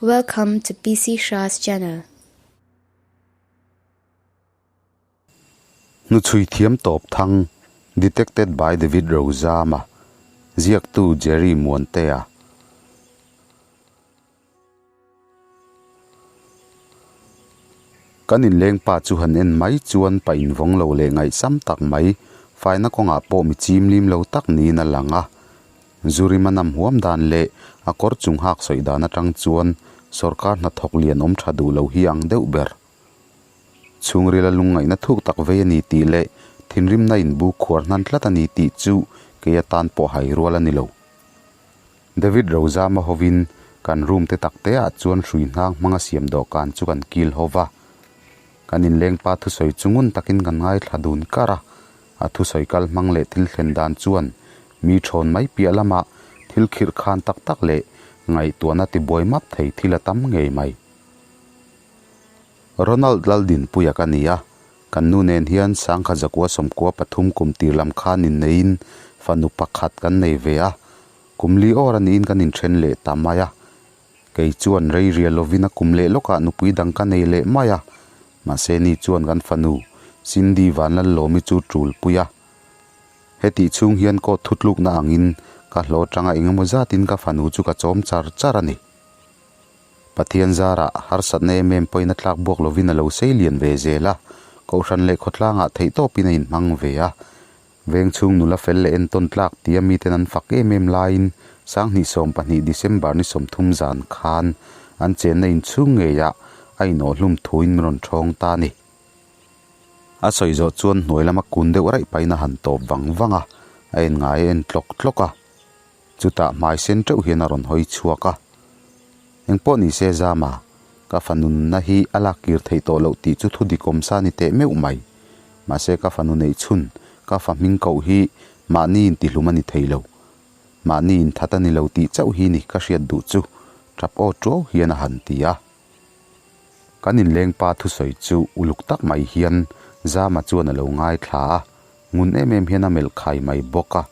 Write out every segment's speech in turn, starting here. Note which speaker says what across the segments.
Speaker 1: Welcome to PC Shah's channel.
Speaker 2: Hnuchhui thiam tawp thang, Detected by David Rozama, ziaktu Jerry Muantea. Kan inleng pa chu han en mai chuan pa invawng lo leh ngaihsam tak mai, faina kawngah pawh mi chim lim lo tak niin a lang a. Zurima nam huam dan leh a kawr chung hak sawi dan atang chuan sorkar hnathawk lian awm tha duh lo hi ang deuh ber. Chhungrila lungngaihna thuk tak vei a ni tih leh thinrimna inbu khuar hnan tlat a ni tih chu kei atan pawh hai rual a ni lo. David Rozama hovin kan room te tak te ah chuan hrui hnang hmanga siam dawhkan chu kan kil ho va. Kan inlengpa thusawi chu ngun takin kan ngaithla dun kar a, a thusawi kal hmang leh thil thlen dan chuan mi thawn mai piah lamah thil khirh khan tak tak leh ngaihtuahna tibuai map thei thil a tam ngei mai. Ronald Laldinpuia ka ni a, kan nu nen hian Sangkha Zakua sawmkua pathum kum tir lam khan inneiin fanu pakhat kan nei ve a, kum li awr a niin kan inthen leh ta mai a. Kei chuan rei rial lovin a kum leh lawkah nupui dang ka nei leh mai a, mahse ni chuan kan fanu Cindy Vanlallawmi chu tul pui a. Hetih chhung hian court thutlukna angin ka hlawh atanga engemaw zatin ka fanu chu ka chawm char char a ni. Pathian zarah harsatna em em pawhin a tlak buak lovin a lo sei lian ve zel a, Kohhran leh khawtlangah theihtawpin a inhmang ve a. Veng chhung nula fel leh entawn tlak tia miten an fak em em laiin 2020 December ni 30 zan khan an chenna inchhung ngeiah a inawhhlum thuin min rawn thawng ta a ni. A sawi zawh chuan hnuai lama kun deuh raih pahin a han tawp vang vang a, a en ngai a en tlawk tlawk a. Chutah hmai sen teuh hian a rawn hawi chhuak a. Engpawh ni se Zama, ka fanu nunna hi a lak kir theih tawh loh tih chu thu dikawm sa ni teh meuh mai. Mahse ka fanu neih chhun, ka fa hming koh hi mahni intihlum a ni thei lo. Mahni inthat a ni lo tih chauh hi ni ka hriat duh chu, tap aw tuau hian a han ti a. Kan inleng pa thusawi chu uluk tak mai hian Zama chuan a lo ngaithla a, ngun em em hian a melh khai mai bawk a.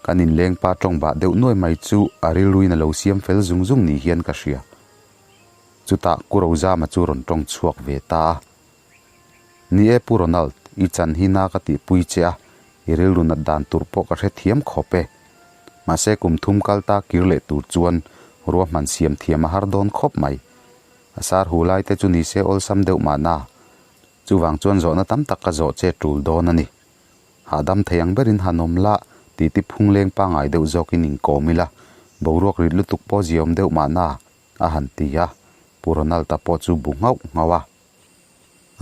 Speaker 2: Kan inleng pa tawng bah deuh nuai mai chu a rilruin a lo siam fel zung zung ni hian ka hria. Chutah Ku Rozama chu rawn tawng chhuak ve ta a. Ni e Pu Ronald, i chan hi na ka tihpui che a, i rilru nat dan tur pawh ka hrethiam khawp e. Mahse kum thum kal ta kir leh tur chuan ruahman siam thiam a har dawn khawp mai. A sar hu lai te chu ni se awlsam deuh mahna. Chuvang chuan zawhna tam tak ka zawh che tul dawn a ni. Hahdam thei ang berin han awm la, titi phung leng pangngai deuh zawkin inkawm ila, boruak rit lutuk pawh ziaawm deuh mahna, a han ti a, Pu Ronald-a pawh chu bu nghauh nghauh a.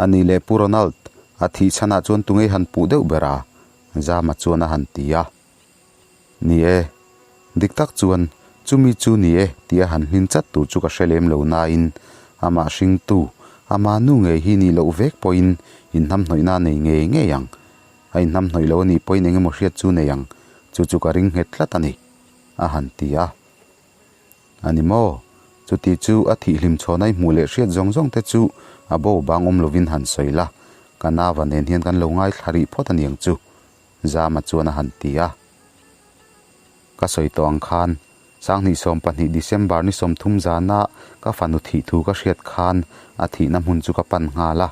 Speaker 2: A nih leh Pu Ronald, a thih chhanah chuan tungei han puh deuh ber a? Zama chuan a han ti a. Ni e, dik tak chuan chumi chu ni e tih a han hlin chat tur chu ka hre lem lo nain amah hringtu, ama nu ngei hi nih loh vek pawhin inhnamhnawihna a nei ngei ngei ang. A inhnamhnawih lo a nih pawhin eng emaw hriat chu nei ang, chu chu ka ring nghet tlat a ni, a han ti a. A ni maw? Chuti chu a thihhlim chhawnai hmuh leh hriat zawng zawng te chu a bo bang awm lovin han sawi la, ka nava nen hian kan lo ngaithla rih phawt a niang chu. Zama chuan a han ti a. Ka sawi tawh ang khan, 2020 December ni 30 zana ka fanu thih thu ka hriat khan a thihna hmun chu ka pan nghal a.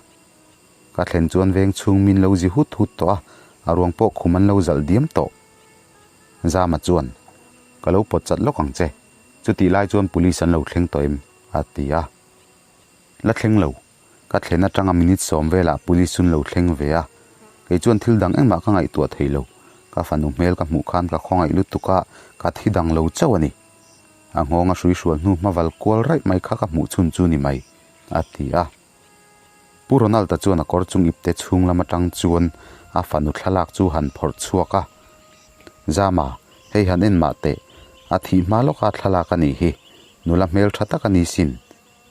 Speaker 2: Ka thlen chuan veng chhung min lo zi hut hut tawh a, a ruang pawh khum an lo zalh diam tawh. Zama chuan, Ka lo pawt chat lawk ang che, chutih lai chuan police an lo thleng tawh em? a ti a. La thleng lo. Ka thlen atanga minute sawm velah police chun lo thleng ve a, kei chuan thil dang engmah ka ngaihtuah thei lo. Ka fanu hmel ka hmuh khan ka khawngaih lutuk a, ka thi dang lo chauh a ni. A nghawng a hrui hrual hnu hmaval kual raih mai kha ka hmuh chhun chu ni mai, a ti a. Pu Ronald-a chuan a kawr chung ipte chhung lam atang chuan a fanu thlalak chu han phawrh chhuak a. Zama, hei han en mah teh, a thih hma lawka thlalak a nih hi, nula hmel tha tak a ni sin,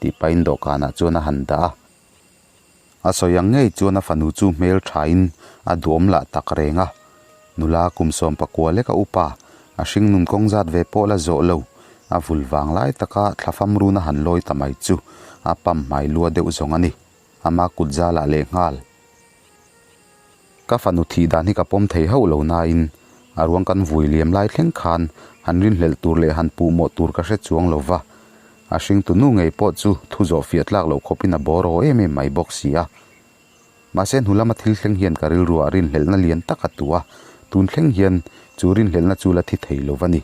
Speaker 2: tih pahin dawhkanah chuan a han dah a. A sawi ang ngei chuan a fanu chu hmel thain a duhawm lah tak reng a. Nula kum 19 lek a upa, a hringnun kawng zat ve pawh la zawh lo, a vul vang lai taka thlafam run a han lawi ta mai chu a pam hmai lua deuh zawng a ni. Ama kut zalah lehnghal. Ka fanu thih dan hi ka pawm thei hauh lo nain a ruang kan vui liam lai thleng khan han rinhlelh tur leh han puhmawh tur ka hre chuang lo va. A hringtu nu ngei pawh chu thu zawh fiah tlak loh khawpin a bawr aw em em mai bawk si a. Mahse hnu lama thil thleng hian ka rilruah rinhlelhna lian tak a tu a, tun thleng hian chu rinhlelhna chu la thi thei lo va ni.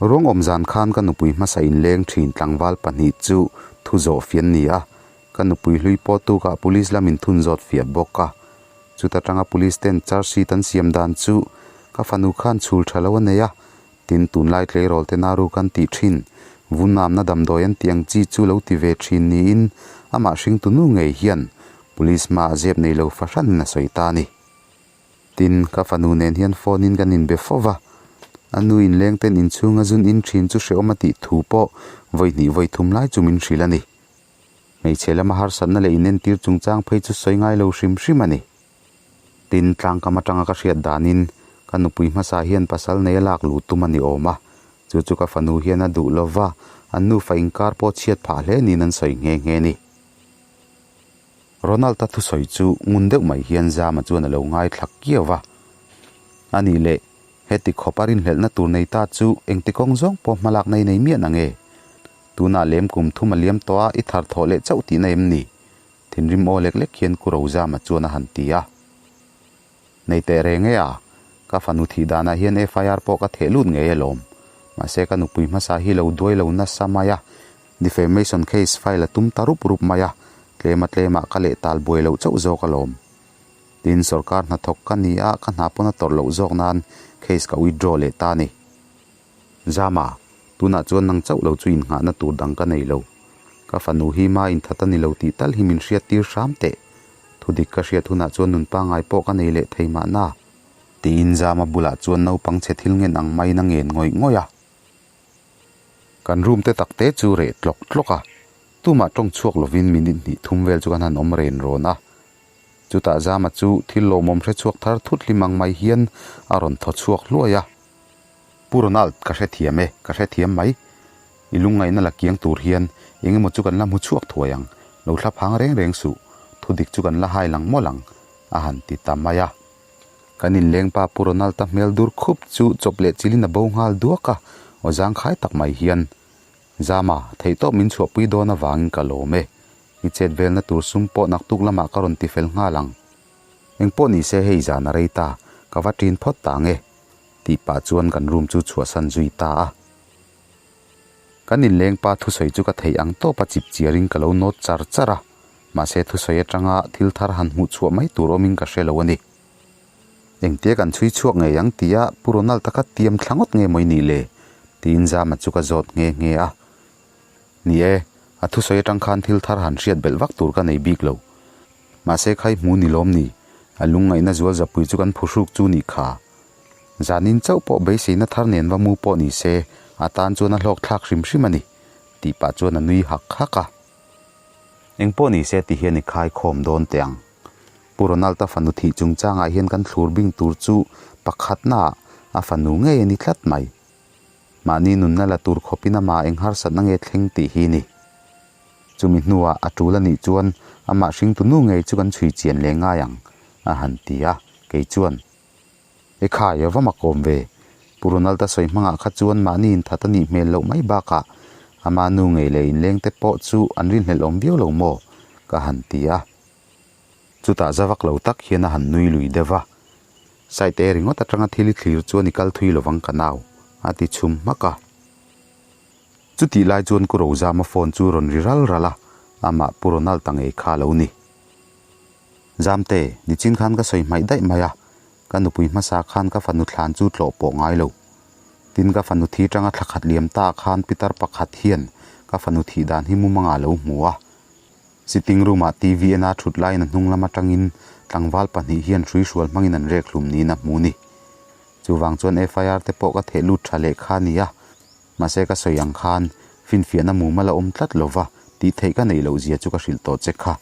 Speaker 2: Ruang awm zan khan ka nupui hmasa inleng thin tlangval pahnih chu thu zawh fian ni a, ka nupui hlui pawh tukah police lamin thun zawt fiah bawk a. Chuta tanga police ten charge sheet an siam dan chu ka fanu khan chhul tha lo a nei a, tin tunlai tleirawl te naru kan tih thin, vunamna damdawi an tih ang chi chu lo ti ve thin niin amah hringtu nu ngei hian police hmaah zep nei lo fahranin a sawi ta a ni. Tin, ka fanu nen hian phone in kan inbe fo va, a nu inleng ten inchhunga zun in thin chu hrehawm a tih thu pawh vawi hnih vawi thum lai chu min hrilh a ni. Hmeichhe lama harsatna leh inentir chungchang phei chu sawi ngai lo hrim hrim a ni. Tin, tlangkam atanga ka hriat danin ka nupui hmasa hian pasal nei a lak luh tum a ni awm a, chu chu ka fanu hian a duh lo va, an nufa inkar pawh chhiat phah hle niin an sawi nghe nghe a ni. Ronald-a thusawi chu ngun deuh mai hian Zama chuan a lo ngaithla kiau va. A nih leh, heti khawp a rinhlelhna tur nei ta chu engti kawng zawng pawh hmalakna i nei miah na nge? Tunah lem kum thum a liam tawh a, i thar thawh leh chauh tihna em ni? Thinrim aw lek lek hian Ku Rozama chuan a han ti a. Nei teh reng e a, ka fanu thih danah hian FIR pawh ka theh lut ngei alawm. Mahse ka nupui hmasa hi lo duai lo nasa mai a, defamation case file a tum ta rup rup mai a, tlema tlemah ka leh tal buai loh chauh zawk alawm. Tin, sorkar hnathawk ka ni a, ka hna pawn a tawrh loh zawk nan case ka withdraw leh ta a ni. Zama, tunah chuan nang chauh lo chu innghahna tur dang ka nei lo. Ka fanu hi ma inthat a ni lo tih tal hi min hriat tir hram teh. Thudik ka hriat hunah chuan nun pangngai pawh ka nei leh thei mahna. Tiin Zama bulah chuan naupang chhe thil ngen ang maiin a ngen ngawih ngawih a. Kan room te tak te chu reh tlawk tlawk a, tumah tawng chhuak lovin minute hnih thum vel chu kan han awm ren rawn a. Chutah Zama chu thil lawmawm hre chhuak thar thut hlim ang mai hian a rawn thaw chhuak hluai a. Pu Ronald, ka hrethiam e, ka hrethiam mai. I lungngaihna la kiang tur hian eng emaw chu kan la hmu chhuak thuai ang, lo thla phang reng reng suh, thu dik chu kan la hai lang mawlh ang, a han ti ta mai a. Kan inlengpa Pu Ronald-a hmel dur khup chu chawp leh chilin a bo nghal duak a, aw zangkhai tak mai hian, Zama, theihtawp min chhuahpui dawn avangin ka lawm e. I chet velna tur sum pawh naktuk lamah ka rawn tifel nghal ang. Engpawh nise hei zan a rei ta, ka va ṭin phawt ta ang e. Tih pah chuan kan room chu chhuahsan zui ta a. Kan inleng pa thusawi chu ka theih ang tawp a chip chiarin ka lo nawt char char a, mahse thusawi atanga thil thar han hmuh chhuah mai tur awmin ka hre lo a ni. Engtia kan chhui chhuak ngei ang tia Pu Ronald a kha tiam thla ngawt nge maw i nih le? tiin Zama chu ka zawt nghe nghe a. Ni e, a thusawi atang khan thil thar han hriat belh vak tur ka nei bik lo. Mahse khai hmu ni lawm ni, a lungngaihna zual zapui chu kan phuhruk chu nih kha. Zanin chauh pawh beiseina thar nen va mu pawh ni se, a tan chuan a hlawk thlak hrim hrim a ni, tih pah chuan a nui hak hak a. Eng pawh ni se ti hian i khai khawm dawn teh ang. Pu Ronald-a fanu thih chungchangah hian kan thlur bing tur chu pakhatnaah a fanu ngei a ni tlat mai. Mahni nunna la tur khawpin amah eng harsatna nge thleng tih hi ni. Chumi hnuah a tul a nih chuan amah hringtu nu ngei chu kan chhui chian leh ngai ang, a han ti a, kei chuan, E khai, a va makawm ve. Pu Ronald-a sawi hmangah kha chuan mahni inthat a nih hmel loh mai bakah ama nu ngei leh inlengte pawh chu an rinhlelh awm viau lo maw? ka han ti a. Chutah za vak lo tak hian a han nui lui deuh va. Site ringawt atanga thil i thlir chuan i kal thui lovang ka nau, a ti chhum hmak a. Chutih lai chuan Ku Rozama phone chu rawn ri ral ral a, amah Pu Ronald ta ngei kha a lo ni. Zamte, nichin khan ka sawi hmaih daih mai a, ka nupui hmasa khan ka fanu thlan chu tlawh pawh ngai lo. Tin ka fanu thi tanga thla khat liam ta khan pitar pakhat hian ka fanu thih dan hi mumanga lo hmu a. Sitting room ah TV en a thut laiin a hnung lam atangin tlangval pahnih hian hruihrual hmangin an rek hlum niin a hmu ni. Chuvang chuan FIR te pawh ka theh lut tha leh kha a ni a. Mahse ka sawi ang khan finfiahna mumal a awm tlat lova tih theih ka neih loh zia chu ka hrilh tawh che kha.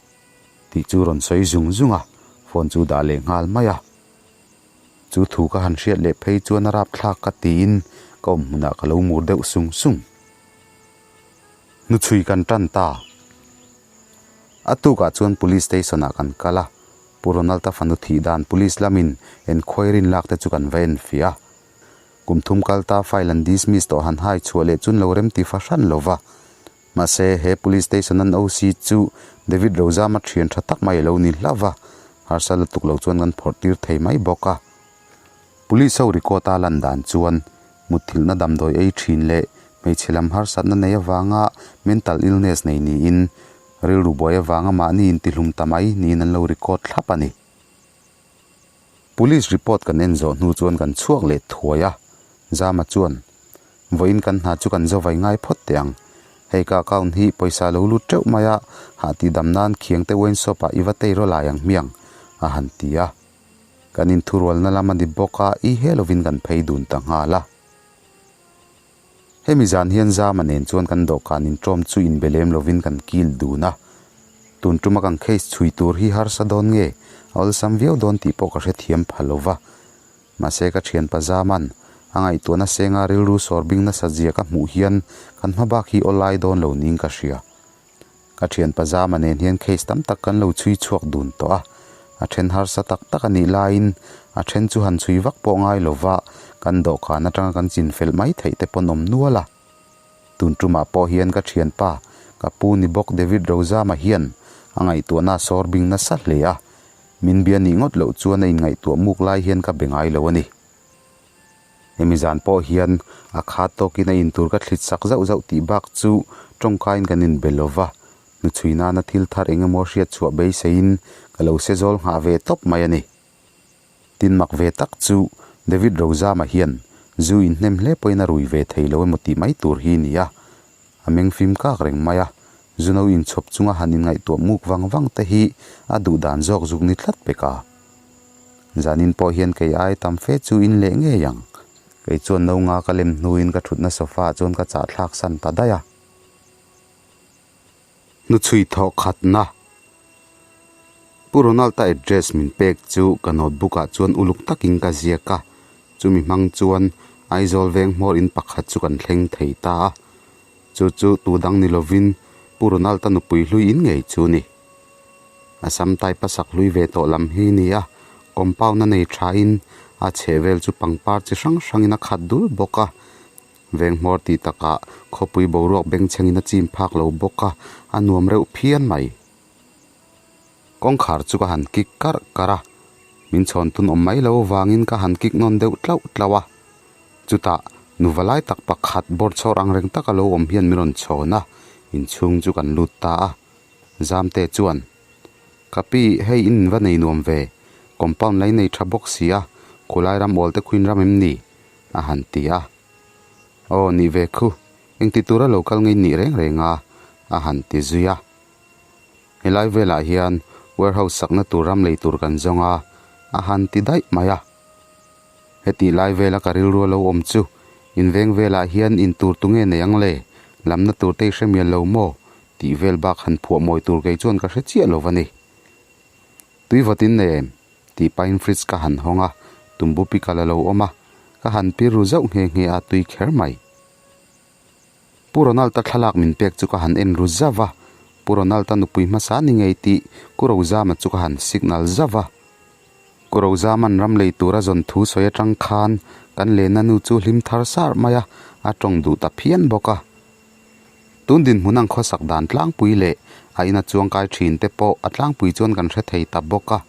Speaker 2: Tih chu rawn sawi zung zung a, phone chu dah leh nghal mai a. Chu thu ka han hriat leh phei chuan a rapthlak ka tiin ka awm hmunah ka lo mur deuh sung sung. Hnuchhui kan tan ta. A tukah chuan Police Station ah kan kal a, Pu Ronald-a fanu thih dan Police lamin enquiry lak te chu kan va enfiah a. Kum thum kal ta file an dismiss tawh han hai chhuah leh chun lo rem ti fahran lo va. Mahse, he Police Station an OC chu David Rozama thian tha tak mai a lo ni hlauh va, harsa lutuk lo chuan kan phawrh tir thei mai bawk a. Police ho record a lan dan chuan mutthilhna damdawi ei thin leh hmeichhe lam harsatna nei avanga mental illness nei niin rilru buai avanga mahni intihlum ta mai niin an lo record thlap a ni. Police report kan en zawh hnu chuan kan chhuak leh thuai a, Zama chuan, Vawiin kan hna chu kan zo vai ngai phawt teh ang. Hei ka account hi pawisa lo lut teuh mai a, hah tih dam nan khiang te wine shop ah i va tei rawlai ang hmiang, a han ti a. Kan inthurualna lam a ni bawk a, i he lovin kan phei dun ta nghal a. Hemi zan hian Zama nen chuan kan dawhkan inṭawm chu inbe lem lovin kan kil dun a. Tun ṭuma kan case chhui tur hi harsa dawn nge, a awlsam viau dawn tih pawh ka hrethiam pha lo va. Mahse ka ṭhianpa Zama'n a ngaihtuahna senga rilru sawr bing nasa zia ka hmuh hian kan hmabak hi awlai dawn lo niin ka hria. Ka thianpa Zama nen hian case tam tak kan lo chhui chhuak dun tawh a, a then harsa tak tak a nih laiin a then chu han chhui vak pawh ngai lova kan dawhkan atanga kan chin fel mai theih te pawn awm nual a. Tun tumah pawh hian ka thianpa, ka pu ni bawk David Rozama hian a ngaihtuahna a sawr bing nasa hle a, min bia nih ngawt loh chuan a inngaihtuah muk lai hian ka be ngai lo a ni. Hemi zan pawh hian a khat tawkin a intur ka thlit sak zauh zauh tih bak chu tawngkaiin kan inbe lo va, hnuchhui nana thil thar eng emaw hriat chhuah beiseiin ka lo se zawl nghah ve tawp mai a ni. Tin mak ve tak chu David Rozama hian zu inhnem hle pawhin a rui ve thei lo emaw tih mai tur hi ni a, a meng fim kak reng mai a, zu no inchhawp chunga han inngaihtuah muk vang vang te hi a duh dan zawk zuk ni tlat pek a. Zanin pawh hian kei ai tam fe chu in leh ngei ang. Kei chuan no nga ka lem hnuin ka thutna sofa ah chuan ka chah thlak san ta daih a. Hnuchhui thawh khatna. Pu Ronald-a address min pek chu ka notebook ah chuan uluk takin ka ziak a. Chumi hmang chuan Aizawl veng hmawr in pakhat chu kan thleng thei ta a. Chu chu tu dang ni lovin Pu Ronald-a nupui hlui in ngei chu ni. A sam type a sak hlui ve tawh lam hi nia, compound a nei tha in a chheh vel chu pangpar chi hrang hrang in a khat dul bawk a, veng hmawr tih takah khawpui boruak bengchheng in a chim phak lo bawk a, a nuam reuh phian mai. Kawngkhar chu ka han kik karh karh a, min chhawn tun awm mai lo vangin ka han kik nawn deuh tlauh tlauh a, chutah nuva lai tak pakhat bawrchhawr ang reng taka lo awm hian min rawn chhawn a, inchhung chu kan lut ta a. Zamte chuan, Ka pi, hei in va nei nuam ve, compound lai nei tha bawk si a, khulai ram awl te khuin ram em ni? a han ti a. Aw, nih ve khu, engti tura lo kal ngei nih reng reng a, a han ti zui a. Helai velah hian warehouse sakna tur ram lei tur kan zawng a, a han ti daih mai a. Hetih lai vela ka rilru a lo awm chu, in veng velah hian in tur tunge nei ang le, lamna tur te i hre mial lo maw? Tih vel bak han phuah mawi tur kei chuan ka hre chiah lo va ni. Tui vawt in nei em? Tih pahin fridge ka han hawng a, tumbu pikal a lo awm a, ka han pir ru zauh nghe nghe a tui kher mai. Pu Ronald-a thlalak min pek chu ka han en ru zauh a, Pu Ronald-a nupui hmasa ni ngei tih Ku Rozama chu ka han signal zauh a. Ku Rozaman ram lei tura zawn thu sawi atang khan kan lehna nu chu hlim thar sar mai a, a tawng duh ta phian bawk a. Tun dinhmun ang khawsak dan tlangpui leh a ina chuangkai thin te pawh a tlangpui chuan kan hre thei ta bawk a,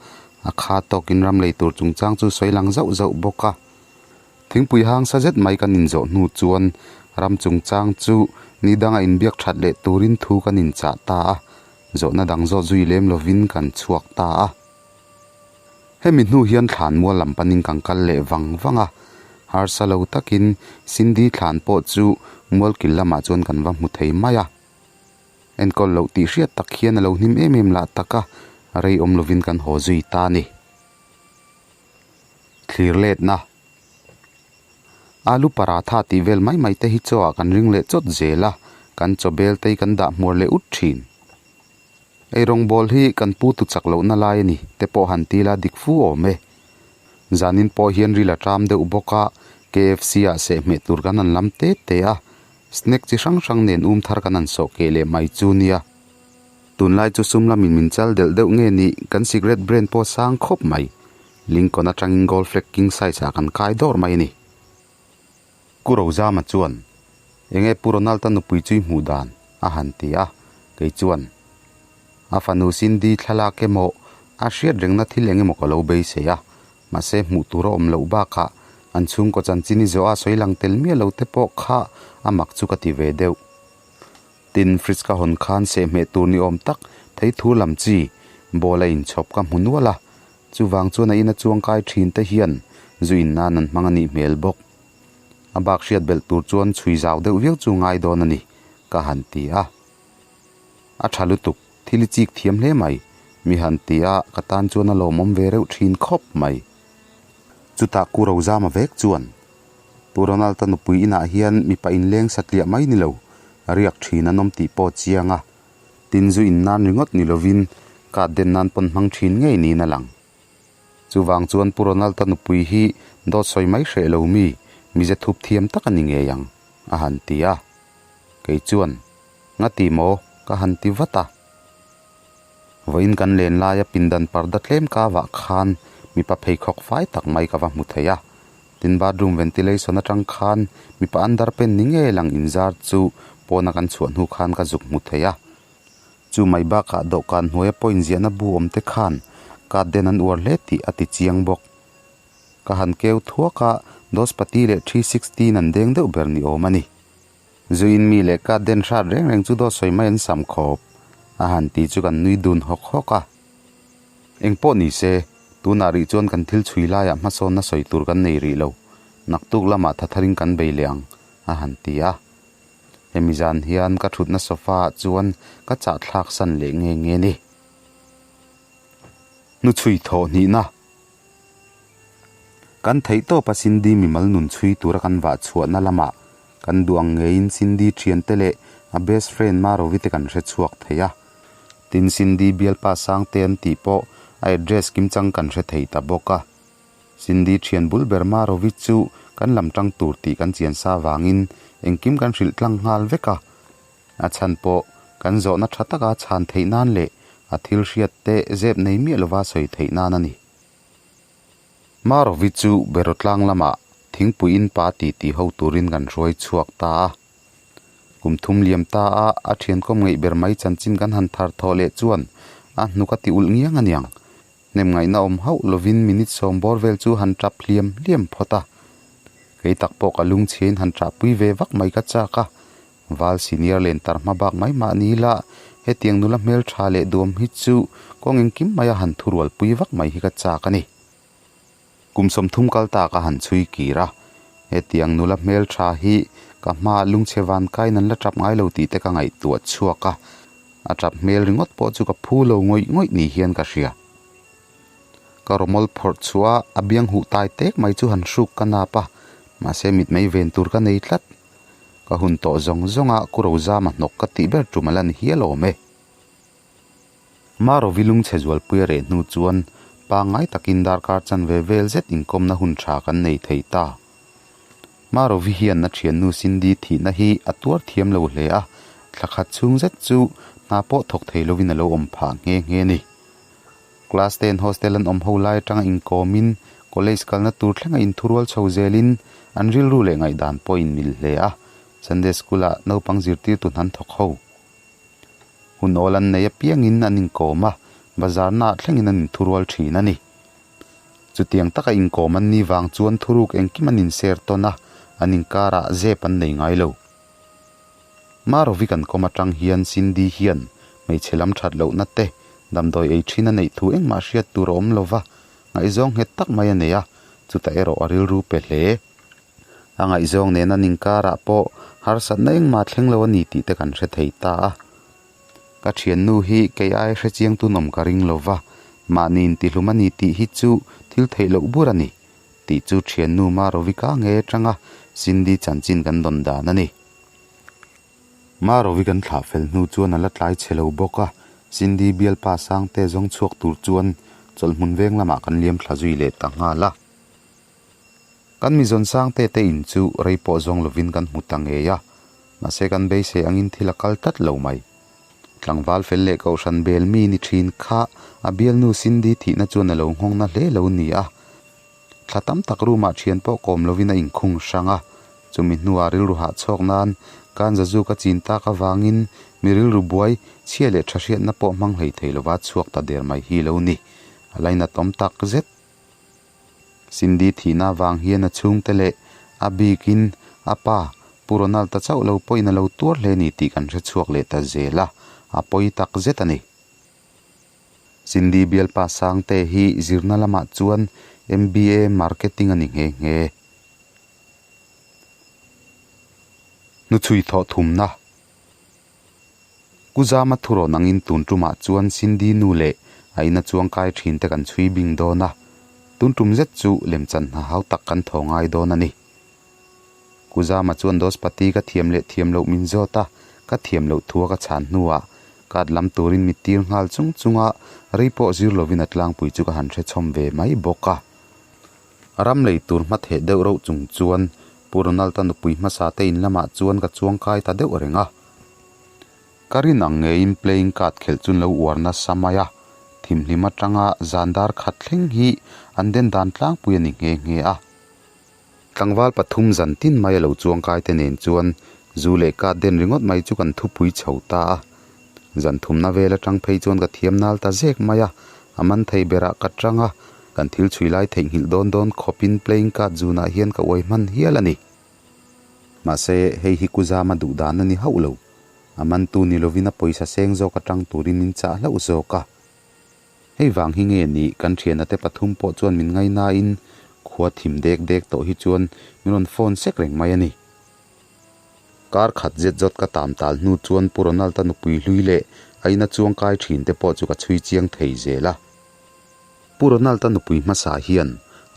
Speaker 2: a kha tawkin ram lei tur chungchang chu sawi lang zauh zauh bawk a. Thingpui hang sa zet mai kan inzawh hnu chuan ram chungchang chu ni danga inbiak that leh turin thu kan inchah ta a, zawhna dang zawt zui lem lovin kan chhuak ta a. Hemi hnu hian thlan mual lam panin kan kal leh vang vang a, harsa lo takin Cindy thlan pawh chu mualkil lamah chuan kan va hmu thei mai a. Enkawl loh tih hriat tak hian a lo hnim em em lah tak a, rei awm lovin kan haw zui ta a ni. Thlir letna. Alu paratha tih vel mai mai te hi chaw ah kan ring leh chawt zel a, kan chaw bel te hi kan dah hmuar leh ut thin. Eirawngbawl hi kan pu tu chak lohna lai a ni te pawh han ti la dik fu awm e. Zanin pawh hian ril a ṭam deuh bawk a, KFC ah sehhmeh tur kan han lam te te a, snack chi hrang hrang nen um thar kan han sawh keh leh mai chu nia. Tunlai chu sum lamin min chal delh deuh nge ni, kan cigarette brand pawh sang khawp mai. Lincoln atangin Gold Flake King size ah kan kai dawr mai a ni. Ku Rozama chuan, Enge Pu Ronald-a nupui chu i hmuh dan? A han ti a, kei chuan a fanu Cindy thlalak emaw a hriat rengna thil eng emaw ka lo beisei a, mahse hmuh tur a awm loh bakah an chhungkaw chanchin i zawh a sawi lang tel miah lo te pawh kha a mak chu ka ti ve deuh. Tin, fridge ka hawn khan sehhmeh tur ni awm tak thei thu lam chi bowl a inchhawp ka hmu nual a, chuvang chuan a ina chuangkai thin te hian zu in nan an hmang a nih hmel bawk. A bak hriat belh tur chuan chhui zau deuh viau chu ngai dawn a ni, ka han ti a. A tha lutuk, thil i chik thiam hle mai, mi han ti a, ka tan chuan a lawmawm ve reuh thin khawp mai. Chutah Ku Rozama vek chuan, Pu Ronald-a nupui inah hian mipa inleng satliah mai ni lo, riak thin an awm tih pawh chiang a, tin zu in nan ringawt ni lovin card den nan pawn hmang thin ngei niin a lang. Chuvang chuan Pu Ronald-a nupui hi dawt sawi mai hreh lo mi, mize thup thiam tak a ni ngei ang, a han ti a. Kei chuan, Ngati maw? ka han ti vat a. Vawiin kan len laia pindan parda tlem ka vah khan mipa pheikhawk fai tak mai ka va hmu thei a. Tin bathroom ventilation atang khan mipa underpant ni ngei lang inzar chu pawna kan chhuah hnu khan ka zuk hmu thei a. Chu mai bakah dawhkan hnuaia point ziahna bu awm te khan card den an uar hle tih a ti chiang bawk. Ka han keu thuak a, Dospati leh 316 an deng deuh ber ni awm a ni. Zuin mi leh card den hrat reng reng chu dawt sawi mai an sam khawp a han ti chu kan nui dun hawk hawk a. Eng pawh ni se, tunah rih chuan kan thil chhui laiah hmasawnna sawi tur kan nei rih lo, naktuk lamah thatharin kan bei leh ang a han ti a. Hemi zan hian ka thutna sofa ah chuan ka chahthlak san leh nge nge ni. Hnuchhui thawh hnihna. Kan theih tawp a Cindy mimal nun chhui tura kan vah chhuahna lamah kan duh ang ngeiin Cindy thiante leh a best friend Marovi te kan hre chhuak thei a. Tin Cindy bialpa Sangte an tih pawh a address kimchang kan hre thei ta bawk a. Cindy thian bul ber Marovi chu kan lam tang tur tih kan chian sa vangin engkim kan hrilh tlang nghal vek a. A chhan pawh kan zawhna tha taka chhan theih nan leh a thil hriat te zep nei miah lova sawi theih nan a ni. Marovi chu Beraw tlang lamah thingpui in pa ti ti ho turin kan hruai chhuak ta a. Kum thum liam ta a, a thiankawm ngeih ber mai chanchin kan han thar thawh leh chuan a hnuk a ti ulh ngiang aniang. Hnem ngaihna awm hauh lovin minute sawm bawr vel chu han tap hliam hliam phawt a. Kei tak pawh ka lungchhiain han ṭahpui ve vak mai ka chak a, Val senior len tar hma bak mai mah ni ila, hetiang nula hmelṭha leh duam hi chu kawng engkim maia han thurualpui vak mai hi ka chak a ni. Kum 30 kal ta ka han chhui kir a, hetiang nula hmelṭha hi ka hmaah lungchhe van kaiin an la ṭap ngai lo tih te ka ngaihtuah chhuak a, a ṭap hmel ringawt pawh chu ka phu lo ngawih ngawih ni hian ka hria. Ka rawmawl phawrh chhuah a, a biang huh tai tek mai chu han hruk ka nap a, mahse mitmei ven tur ka nei tlat. Ka hun tawh zawng zawng a Ku Rozama hnawk ka tih ber tum a la ni hial awm e. Marovi lungchhe zualpui a reh hnu chuan pangngai takin darkar chanve vel zet inkawmna hun tha kan nei thei ta. Marovi hian a thiannu Cindy thihna hi a tuar thiam lo hle a, thla khat chhung zet chu hna pawh thawk thei lovin a lo awm phah nghe nghe a ni. Class ten hostel an awm ho lai atanga inkawmin college kalna tur thlenga inthurual chho zelin an rilru leh ngaihdan pawh inmil hle a, Sunday school ah naupang zirtirtu hnan thawk ho. Hun awl an nei apiangin an inkawm a, bazar naah thlengin an inthurual thin a ni. Chutiang taka inkawm an ni vang chuan thuruk engkim an inser tawn a, an inkarah zep an nei ngai lo. Marovi kan kawm atang hian Cindy hian hmeichhe lam that lohna te, damdawi ei thin a neih thu engmah hriat tur a awm lo va, ngaihzawng nghet tak mai a nei a, chutah erawh a rilru pe hle. A ngaihzawng nena ninkarah pawh harsatna engmah thleng lo a ni tih te kan hre thei ta a. Ka thiannu hi kei ai hre chiang tunawm ka ring lo va, mahni intihlum a ni tih hi chu thil theih loh bur a ni tih chu thiannu Marovi ka nge atanga Cindy chanchin kan dawn dan a ni. Marovi kan thlah fel hnu chuan a la tlai chhe lo bawk a, Cindy bialpa Sangte zawng chhuak tur chuan chawlhhmun veng lamah kan liam thla zui leh ta nghal a. Kan mizawn Sangte te in chu rei pawh zawng lovin kan hmu ta ngei a, mahse kan beisei angin thil a kal tlat lo mai. Tlangval fel leh kohhran bel mi ni thin kha a bialnu Cindy thihna chuan a lo nghawng na hle lo ni a. Thla tam tak room ah thian pawh kawm lovin a inkhung hrang a, chumi hnuah rilru hah chhawk nan Kanzazu ka chin tak avangin Mi rilru buai, chhia leh tha hriatna pawh hmang hlei thei lova chhuak ta der mai hi lo ni. A lainatawm tak zet. Cindy thihna avang hian a chhungte leh a bikin a pa Pu Ronald-a chauh lo pawhin a lo tuar hle ni tih kan hre chhuak leh ta zel a, a pawi tak zet a ni. Cindy bialpa Sangte hi zirna lamah chuan MBA Marketing a ni nghe nghe. Hnuchhui thawh thumna. Ku Zama thurawn angin tun tumah chuan Cindy nu leh a ina chuangkai thin te kan chhui bing dawn a, tun tum zet chu lemchan hna hau tak kan thaw ngai dawn a ni. Ku Zama chuan Dospati ka thiam leh thiam loh min zawt a, ka thiam loh thua ka chhan hnuah card lam turin mi tir nghal chung chunga rei pawh zir lovin a tlangpui chu ka han hrechhawm ve mai bawk a. Ram lei tur hma theh deuh reuh chung chuan Pu Ronald-a nupui hmasa te in lamah chuan ka chuang kai ta deuh reng a. Ka rin ang ngeiin playing card khelh chu an lo uar nasa mai a, thimhlim atanga zan dar khat thleng hi an den dan tlangpui a ni nghe nghe a. Tlangval pathum zan tin mai a lo chuang kai te nen chuan zu leh card den ringawt mai chu kan thupui chho ta a. Zan thumna vel atang phei chuan ka thiam nal ta zek mai a, a man thei berah ka tang a, kan thil chhui lai theihnghilh dawn dawn khawpin playing card zunah hian ka uai hman hial a ni. Mahse, hei hi ku zama duh dan a ni hauh lo. A mantu ni lovin a pawisa seng zawk atang turin min chah hlauh zawk a. Hei vang hi nge ni kan thiana te pathum pawh chuan min ngainain khua thim dek dek tawh hi chuan min rawn phone sek reng mai a ni. Kar khat zet zawt ka tam tal hnu chuan Pu Ronald-a nupui hlui leh a ina chuangkai thin te pawh chu ka chhui chiang thei zel a. Pu Ronald-a nupui hmasa hian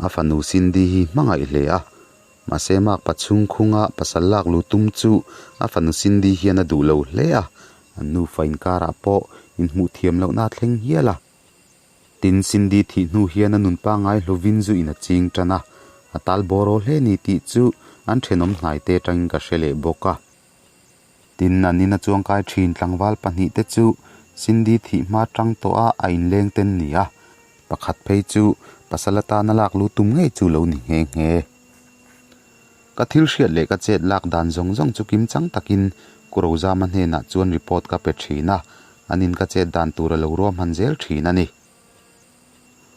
Speaker 2: a fanu Cindy hi hmangaih hle a, mahse makpa chhungkhunga pasal lak lu tum chu a fanu Cindy hian a duh lo hle a, an nufa inkarah pawh inhmuh thiam lohna a thleng hial a. Tin, Cindy thih hnu hian a nun pangngai hlovin zu in a ching tan a, a tal bawr aw hle ni tih chu an thenawm hnaite atangin ka hre leh bawk a. Tin, an ina chuangkai thin tlangval pahnih te chu Cindy thih hma tang tawh a a inleng ten ni a, pakhat phei chu pasal atana lak lu tum ngei chu lo ni nghe nghe. Ka thil hriat leh ka chet lak dan zawng zawng chu kim chang takin Ku Rozama hnenah chuan report ka pe thin a, anin ka chet dan tur a lo ruahman zel thin a ni.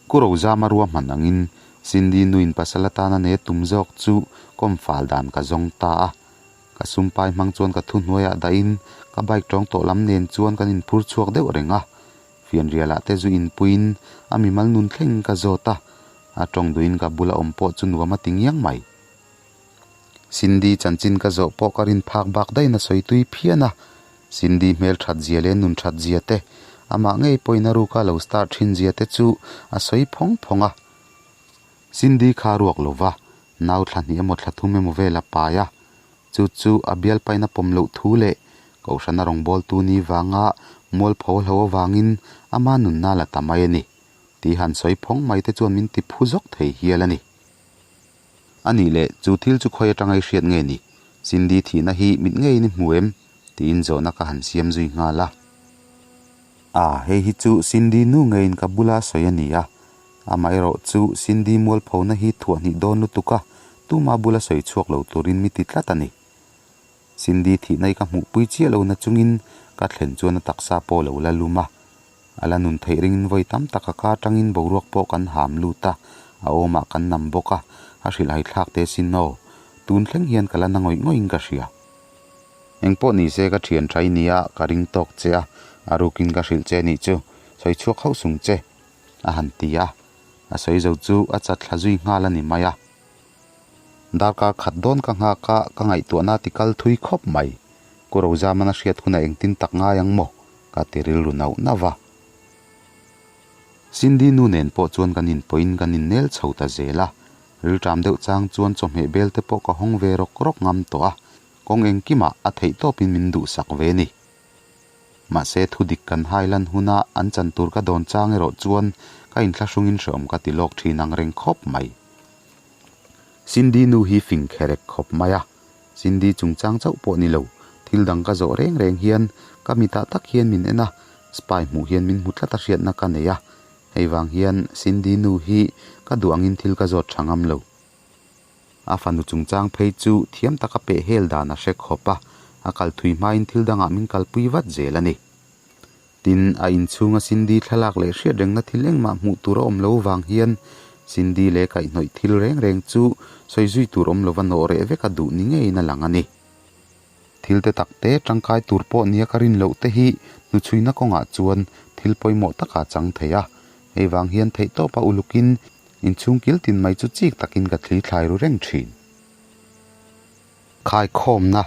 Speaker 2: Ku Rozama ruahman angin Cindy nuin pasal atana ne tum zawk chu kawm fal dan ka zawng ta a. Ka sumpai hmang chuan ka thuhnuaiah dahin ka bike tawng tawh lam nen chuan kan inphur chhuak deuh reng a. Fianrialah te zu inpuiin a mimal nun thleng ka zawt a, a tawng duhin ka bula awm pawh chu nuam a ti ngiang mai. Cindy chanchin ka zawh pawh ka rin phak bak daihin a sawi tui phian a, Cindy hmel that zia leh nun that zia te, amah ngei pawhin a ruka lo start thin zia te chu a sawi phawng phawng a. Cindy kha a ruak lo va, nau thla hnih emaw thla thum emaw vel a pai a, chu chu a bialpain a pawm loh thu leh Kohhrana rawngbawltu ni vanga mualpho hlo avangin ama nunna la ta mai a ni tih han sawi phawng mai te chuan min ti phu zawk thei hial a ni. A nih leh, chu thil chu khawi atanga i hriat nge ni? Cindy thihna hi mit ngeiin i hmu em? tiin zawhna ka han siam zui nghal a. A, hei hi chu Cindy nu ngeiin ka bula sawi a ni a. Amaherawh chu Cindy mualphona hi thuahhnih dawn lutuk a, tuma bula sawi chhuak lo turin mi ti tlat a ni. Cindy thihna hi ka hmuhpui chiah lo na chungin ka thlen chuan a taksa pawh lo la lum a. A la nun theih ringin vawi tam tak a ka atangin boruak pawh kan ham lut a, a awmah kan nam bawk a, a hrilhhai thlak te sin aw. Tun thleng hian ka la na ngawih ngawih in ka hria. Engpawh ni se ka thian tha i nia, ka ring tawk che a, a rukin ka hrilh che nih chu, sawi chhuak hauh sung che, a han ti a. A sawi zo chu a chat thla zui nghal a ni mai a. Darkar khat dawn ka nghak a, ka ngaihtuahna a ti kal thui khawp mai. Ku Rozaman a hriat hunah engtin tak ngai ang maw? ka ti rilru nauh nauh va. Cindy nu nen pawh chuan kan inpawhin kan innel chho ta zel a, rilṭam deuh chang chuan chawhmeh bel te pawh ka hawng ve rawk rawk ngam tawh a, kawng engkimah a theih tawpin min duhsak ve ni. Mahse thu dik kan hai lan huna an chan tur ka dawn chang erawh chuan ka inthlahrungin hreawm ka ti lawk thin ang reng khawp mai. Cindy nu hi fing kherek khawp mai a, Cindy chungchang chauh pawh ni lo, thil dang ka zawh reng reng hian ka mitah tak hian min en a, spy hmuh hian min hmu tlat a hriatna ka nei a, hei vang hian Cindy nu hi ka duh angin thil ka zawt tha ngam lo. A fanu chungchang phei chu thiam taka peh hel dan a hre khawp a, A kal thui hmain thil dangah min kalpui vat zel a ni. Tin, a inchhunga Cindy thlalak leh hriat rengna thil engmah hmuh tur a awm lo vang hian Cindy leh kaihhnawih thil reng reng chu sawi zui tur awm lova nawh reh vek a duh ni ngeiin a lang a ni. Thil te tak te tangkai tur pawh nia ka rin loh te hi hnuchhuina kawngah chuan thil pawimawh takah chang thei a. Hei vang hian theihtawpa ulukin inchhung kil tin mai chu chik takin ka thli thlai ru reng thin. Khaikhawmna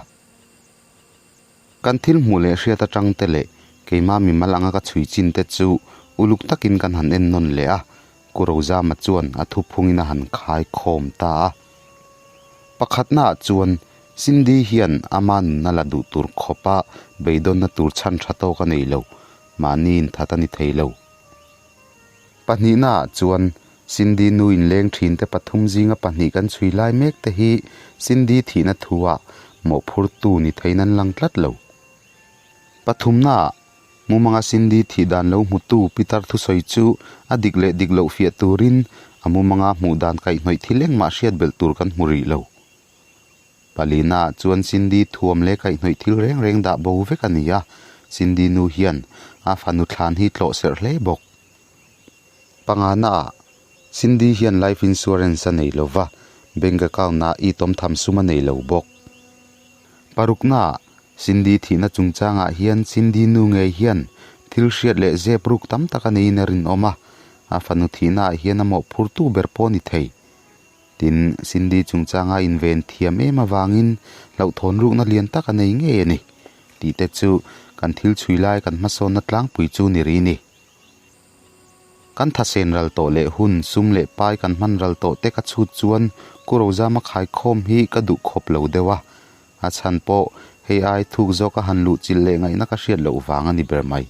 Speaker 2: Kan thil hmuh leh hriat atang te leh keimah mimal anga ka chhui chin te chu uluk takin kan han en nawn leh a, Ku Rozama chuan a thuphungin a han khai khawm ta a. Pakhatnaah chuan Cindy hian ama nunna la duh tur khawpa beidawnna tur chhan tha tawk a nei lo, mahni inthat a ni thei lo. Pahnihnaah chuan Cindy nu inleng thinte pathum zinga pahnih kan chhui lai mek te hi Cindy thihna thu-ah mawhphurtu ni theiin an lang tlat lo. Pathumnaah mumanga Cindy thih dan lo hmutu Peter thusawi chu a dik leh dik loh fiah turin a mumanga hmuh dan kaihhnawih thil engmah hriat belh tur kan hmu rih lo. Palina chuan Cindy thuam leh kaihhnawih thil reng reng dah bo vek a ni a, Cindy nu hian a fanu thlan hi tlawh serh hle bawk. Panganaah, Cindy hian life insurance a nei lo va, bank account-ah itawm tham sum a nei lo bawk. Paruknaah, Cindy thihna chungchangah hian Cindy nu ngei hian thil hriat leh zep ruk tam tak a neiin a rinawm a, a fanu thihnaah hian a mawhphurtu ber pawh a ni thei. Tin, Cindy chungchanga inven thiam em avangin hlauhthawn rukna lian tak a nei ngei a ni tih te chu kan thil chhui lai kan hmasawnna tlangpui chu ni ri ni. Kan thasen ral tawh leh hun sum leh pai kan hman ral tawh te ka chhut chuan Ku Rozama khaikhawm hi ka duh khawp lo deuh a, a chhan pawh hei ai thuk zawk a han luhchilh leh ngaihna ka hriat loh vang a ni ber mai.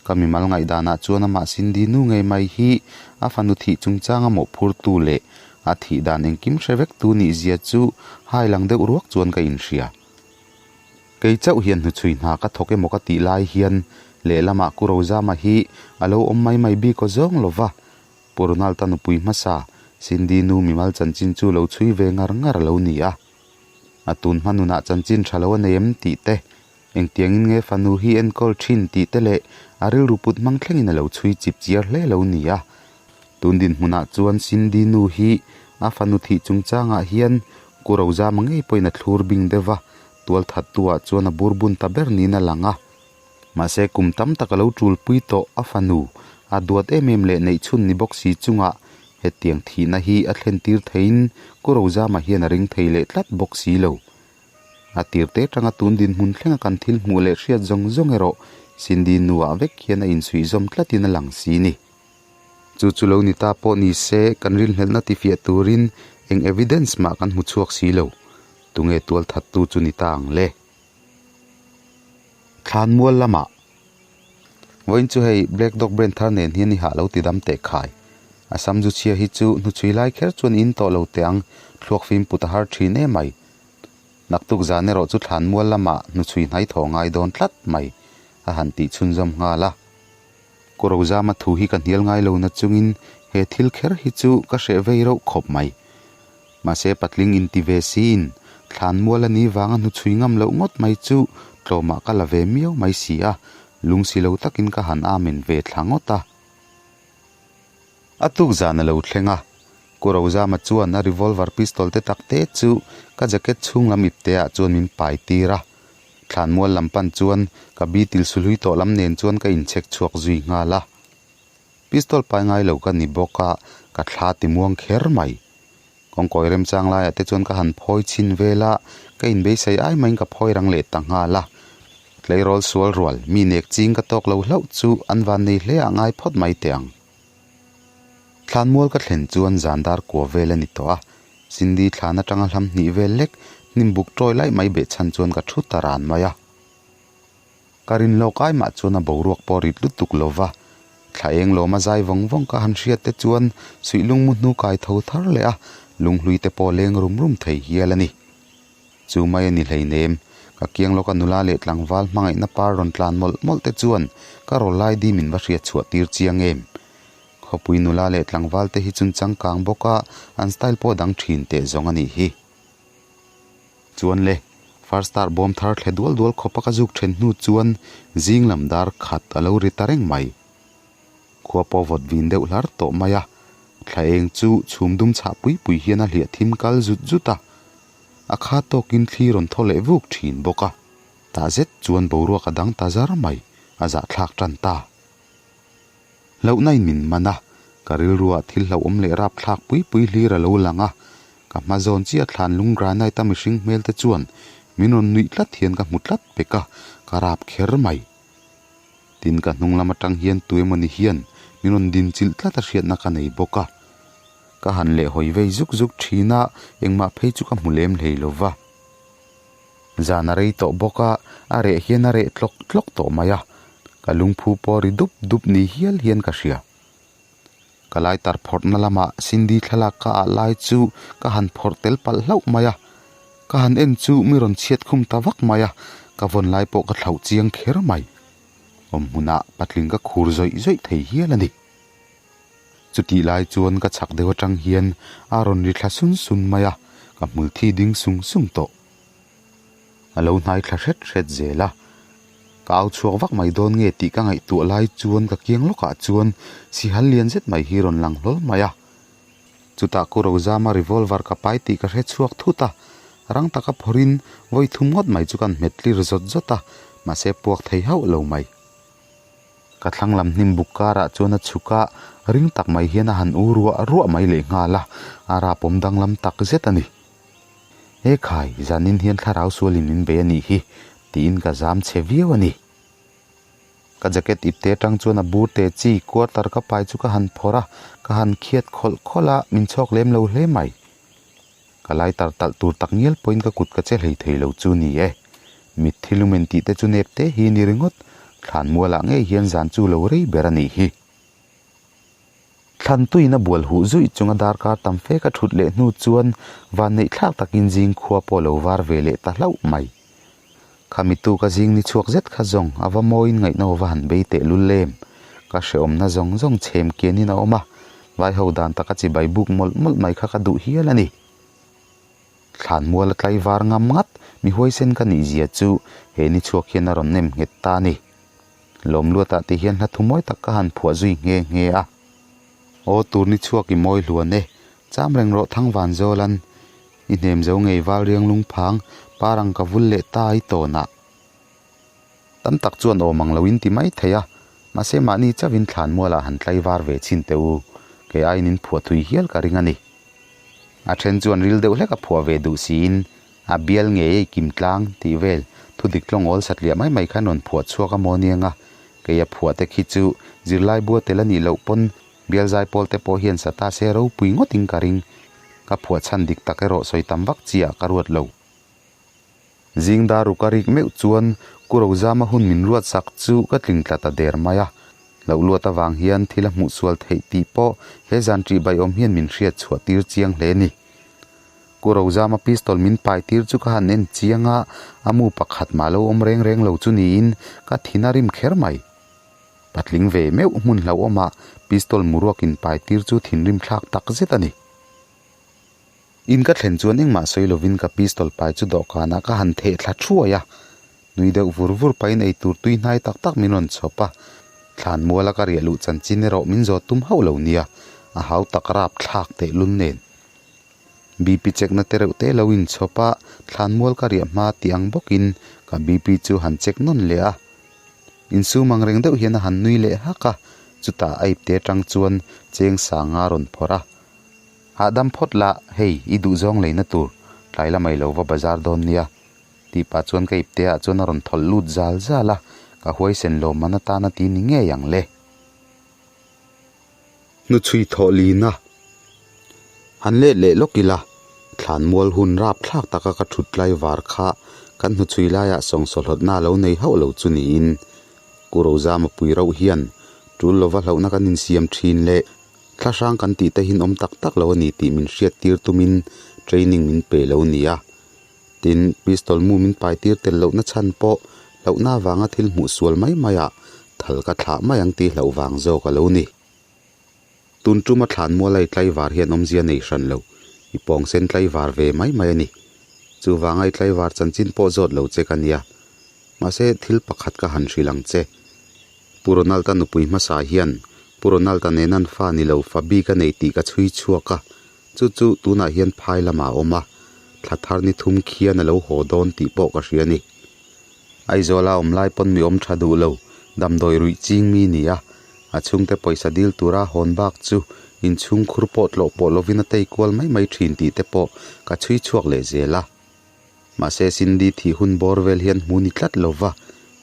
Speaker 2: Ka mimal ngaihdanah chuan amah Cindy nu ngei mai hi a fanu thih chungchanga mawhphurtu leh a thih dan engkim hre vektu nih zia chu hai lang deuh ruak chuan ka inhria. Kei chauh hian hnuchhui hna ka thawk emaw ka tih lai hian lehlamah Ku Rozama hi a lo awm mai mai bik aw zawng lo va, Pu Ronald-a nupui hmasa Cindy nu mimal chanchin chu lo chhui ve ngar ngar a lo ni a. A tun hma nunah chanchin tha lo a nei em tih te Engtiangin nge fanu hi enkawl thin tih te leh a rilru put hmang thlengin a lo chhui chip chiar hle lo ni a. Tun dinhmunah chuan Cindy nu hi a fanu thih chungchangah hian Ku Rozama ngei pawhin a thlur bing deuh va, tualthattuah chuan a bur bun ta ber niin a lang a. Mahse kum tam tak a lo tulpui tawh a fanu a duat em em leh neihchhun ni bawk si chungah hetiang thihna hi a thlentir theiin Ku Rozama hian a ring thei leh tlat bawk si lo. A tir te atanga tun dinhmun thlenga kan thil hmuh leh hriat zawng zawng erawh Cindy nuah vek hian a insuih zawm tlatin a lang si ni. Chu chu lo ni ta pawh ni se kan rinhlelhna tifiah turin eng evidence mah kan hmu chhuak si lo. Tunge tualthattu chu ni ta ang le? Thlanmual lamah Vawiin chu hei Black Dog brand thar nen hian i hah lo ti dam teh khai. A sam zu chhia hi chu hnuchhui lai kher chuan in tawh lo teh ang, thluak fim put a har thin em mai. Naktuk zan erawh chu thlanmual lamah hnuchhui hnai thaw ngai dawn tlat mai, a han tih chhunzawm nghal a. Ku Rozama thu hi ka hnial ngai lo na chungin he thil kher hi chu ka hreh vei reuh khawp mai. Mahse patling inti ve siin thlanmual a ni vanga hnuchhui ngam loh ngawt mai chu tlawmah ka la ve miau mai si a, lungsi lo takin ka han amen ve thla ngawt a. A tuk zan a lo thleng a, Ku Rozama chuan a revolver pistol te tak te chu ka jacket chhung lam ipte ah chuan min pai tir a. Thlanmual lam pan chuan ka bitil suhlui tawh lam nen chuan ka inchhek chhuak zui nghal a. Pistol pai ngai lo ka ni bawk a, ka thla ti muang kher mai. Kawngkawi remchang laiah te chuan ka han phawi chhin vel a, ka inbeisei ai maiin ka phawi rang leh ta nghal a. Tleirawl sual rual, mi nek ching ka tawk lo hlauh chu an van nei hle ah ngai phawt mai teh ang. Thlanmual ka thlen chuan zan dar kua vel a ni tawh a, Cindy thlan atanga hlam hnih vel lek hnim buk tawi laih mai behchhan chuan ka thu ta ran mai a. Ka rin lawk ai mah chuan a boruak pawh rit lutuk lo va, thla eng lawma zai vawng vawng ka han hriat te chuan suih lungmu hnu kai tho thar leh a, lunghlui te pawh leng rum rum thei hial a ni. Chu mai a ni hleinem, ka kiang lawka nula leh tlangval hmangaihna par rawn tlan mawlh mawlh te chuan ka rawl lai di min va hriat chhuah tir chiang em? Khawpui nula leh tlangval te hi chun changkang bawk a, an style pawh dang thin teh zawng a nih hi. Chuan le, First star bawm thar thle dual dual khawpa ka zuk then hnu chuan zing lam dar khat a lo ri ta reng mai. Khua pawh vawt vin deuh hlar tawh mai a, thla eng chu chhum dum chhah pui pui hian a hliah thim kal zut zut a, a kha tawkin thli rawn thaw leh vuk thin bawk a. Tah zet chuan boruak a dang ta zar mai, a zahthlak tan ta. Hlauhna in min man a, ka rilruah thil hlauhawm leh rapthlak pui pui hlir a lo lang a, ka hma zawn chiah thlan lung granite a mihring hmel te chuan min rawn nuih tlat hian ka hmu tlat pek a, ka rap kher mai. Tin ka hnung lam atang hian tu emawni hian min rawn din chilh tlat a hriatna ka nei bawk a, ka han leh hawi vei zuk zuk thin a, engmah phei chu ka hmu lem hlei lo va. Zan a rei tawh bawk a, a reh hian a reh tlawk tlawk tawh mai a, ka lungphu pawh ri dup dup ni hial hian ka hria. Ka lighter phawrhna lamah Cindy thlalak ka ah lai chu ka han phawrh tel palh hlauh mai a, ka han en chu mi rawn chhiat khum ta vak mai a, ka vawn lai pawh ka thlauh chiang kher mai. Awm hmunah patling ka khur zawih zawih thei hial a ni. Chutih lai chuan ka chhak deuh atang hian a rawn ri thla sun sun mai a, ka hmul thi ding sung sung tawh. A lo hnai thla hret hret zel a, ka au chhuak vak mai dawn nge tih ka ngaihtuah lai chuan ka kiang lawkah chuan sihal lian zet mai hi rawn lang hlawl mai a. Chutah ku Rozama revolver ka pai tih ka hre chhuak thut a, rang taka phawrhin vawi thum ngawt mai chu kan hmet tlir zawt zawt a, mahse puak thei hauh lo mai. Ka thlang lam hnim buk karah chuan a chhuk a, ring tak mai hian a han u ruah ruah mai leh nghal a, a rapawm danglam tak zet a ni. He khai, zanin hian thlarau sualin min bei a nih hi, tiin ka zam chhe viau a ni. Ka jacket ipte atang chuan a bur te chi quarter ka pai chu ka han phawrh a, ka han khiat khawlh khawlh a, min chhawk lem lo hle mai. Ka lighter talh tur tak ngial pawhin ka kut ka che hlei thei lo chu ni e. Mitthi lumen tih te chu nep te hi ni ringawt, thlan mualah ngei hian zan chu lo rei ber a nih hi. Thlan tuin a bual huh zuih chunga darkar tam fe ka thut leh hnu chuan van neih thlak takin zing khua pawh lo var ve leh ta hlauh mai. Khami tu ka zing ni chhuak zet kha zawng a va mawiin ngaihna va han bei teh lul em. Ka hrehawmna zawng zawng chhem kianin a awm a, vaiho dan taka chibai buk mawlh mawlh mai kha ka duh hial a ni. Thlan mual a tlaivar ngam ngat, mi huaisen ka nih zia chu he ni chhuak hian a rawn nem nghet ta a ni. Lawmluatah ti hian hla thu mawi tak ka han phuah zui nghe nghe a. Aw tur ni chhuak i mawi hluan e, cham reng rawh thang van zawlan. I hnem zo ngei val riang lung phang, par ang ka vul leh ta i tawnah. Tam tak chuan awm ang loin ti mai thei a, mahse mahni chauhin thlan mualah han tlaivar ve chhin teh u, kei aiin in phuah thui hial ka ring a ni. A then chuan ril deuh hlek a phuah ve duh siin a bial ngei ei kim tlang tih vel thu dik tlawngawl satliah mai mai khan rawn phuah chhuak a maw aniang a, kei a phuah te khi chu zirlai bua tel a nih loh pawn bial zaipawl te pawh hian sa ta se ropui ngawtin ka ring. Ka phuah chhan dik tak erawh sawi tam vak chiah ka ruat lo. Zing dar ruk a rik meuh chuan Ku Rozama hun min ruat sak chu ka tling tla ta der mai a. Loh luat avang hian thil a hmuh sual theih tih pawh he zan ṭihbaiawm hian min hriat chhuah tir chiang hle ni. Ku Rozama pistol min pai tir chu ka han en chiang a, a mu pakhat mah lo awm reng reng lo chu niin ka thin a rim kher mai. Patling ve meuh hmun hlauhawmah pistol muruak in pai tir chu thinrim thlak tak zet a ni. In ka thlen chuan engmah sawi lovin ka pistol pai chu dawhkanah ka han theh thla thuai a, nui deuh vur vur pahin eitur tui hnai tak tak min rawn chhawp a, thlan muala ka riah luh chanchin erawh min zawt tum hauh lo nia, a hau tak rap thlak teh lul nen. BP check na te reuh te lo inchhawp a, thlan mual ka riah hma tih ang bawkin ka BP chu han check nawn leh a. Insum ang reng deuh hian a han nui leh hak a, chutah a ipte atang chuan cheng sanga rawn phawrh a. Hahdam phawt la, hei, i duhzawng leina tur, tlai la mai lo va bazar dawn nia. Tih pah chuan ka ipte ah chuan a rawn thawlh lut zal zal a, ka huaisen lawmman atana ti ni ngei ang le. Hnuchhui thawh lina han let leh lawk ila, thlan mual hun rap thlak taka ka thut tlai var kha kan hnuchhui laiah sawngsawhlawtna a lo nei hauh lo chu niin Ku Rozama pui rauh hian tul lova hlauhna kan insiam thin leh Thla hrang kan tih te hin awm tak tak lo a ni tih min hriat tir tumin training min pe lo nia. Tin, pistol mu min pai tir tel lohna chhan pawh hlauhna avanga thil hmuh sual mai maiah thal ka thlah mai ang tih hlauh vang zawk a lo ni. Tun tuma thlan mual a i tlaivar hian awmzia nei hran lo, i pawng sen tlaivar ve mai mai a ni. Chuvanga i tlaivar chanchin pawh zawt lo che ka nia. Mahse, thil pakhat ka han hrilh ang che. Pu Ronald-a nupui hmasa hian Pu Ronald-a nen an fa ni lo fa bik a nei tih ka chhui chhuak a, chu chu tunah hian phai lamah a awm a, thla thar ni thum khian a lo haw dawn tih pawh ka hria a ni. Aizawla awm lai pawn mi awm tha duh lo, damdawi ruih ching mi ni a, a chhungte pawisa dil tura hawn bak chu inchhung khur pawh tlawh pawh lovin a tei kual mai mai thin tih te pawh ka chhui chhuak leh zel a. Mahse Cindy thih hun bawr vel hian hmu ni tlat lo va,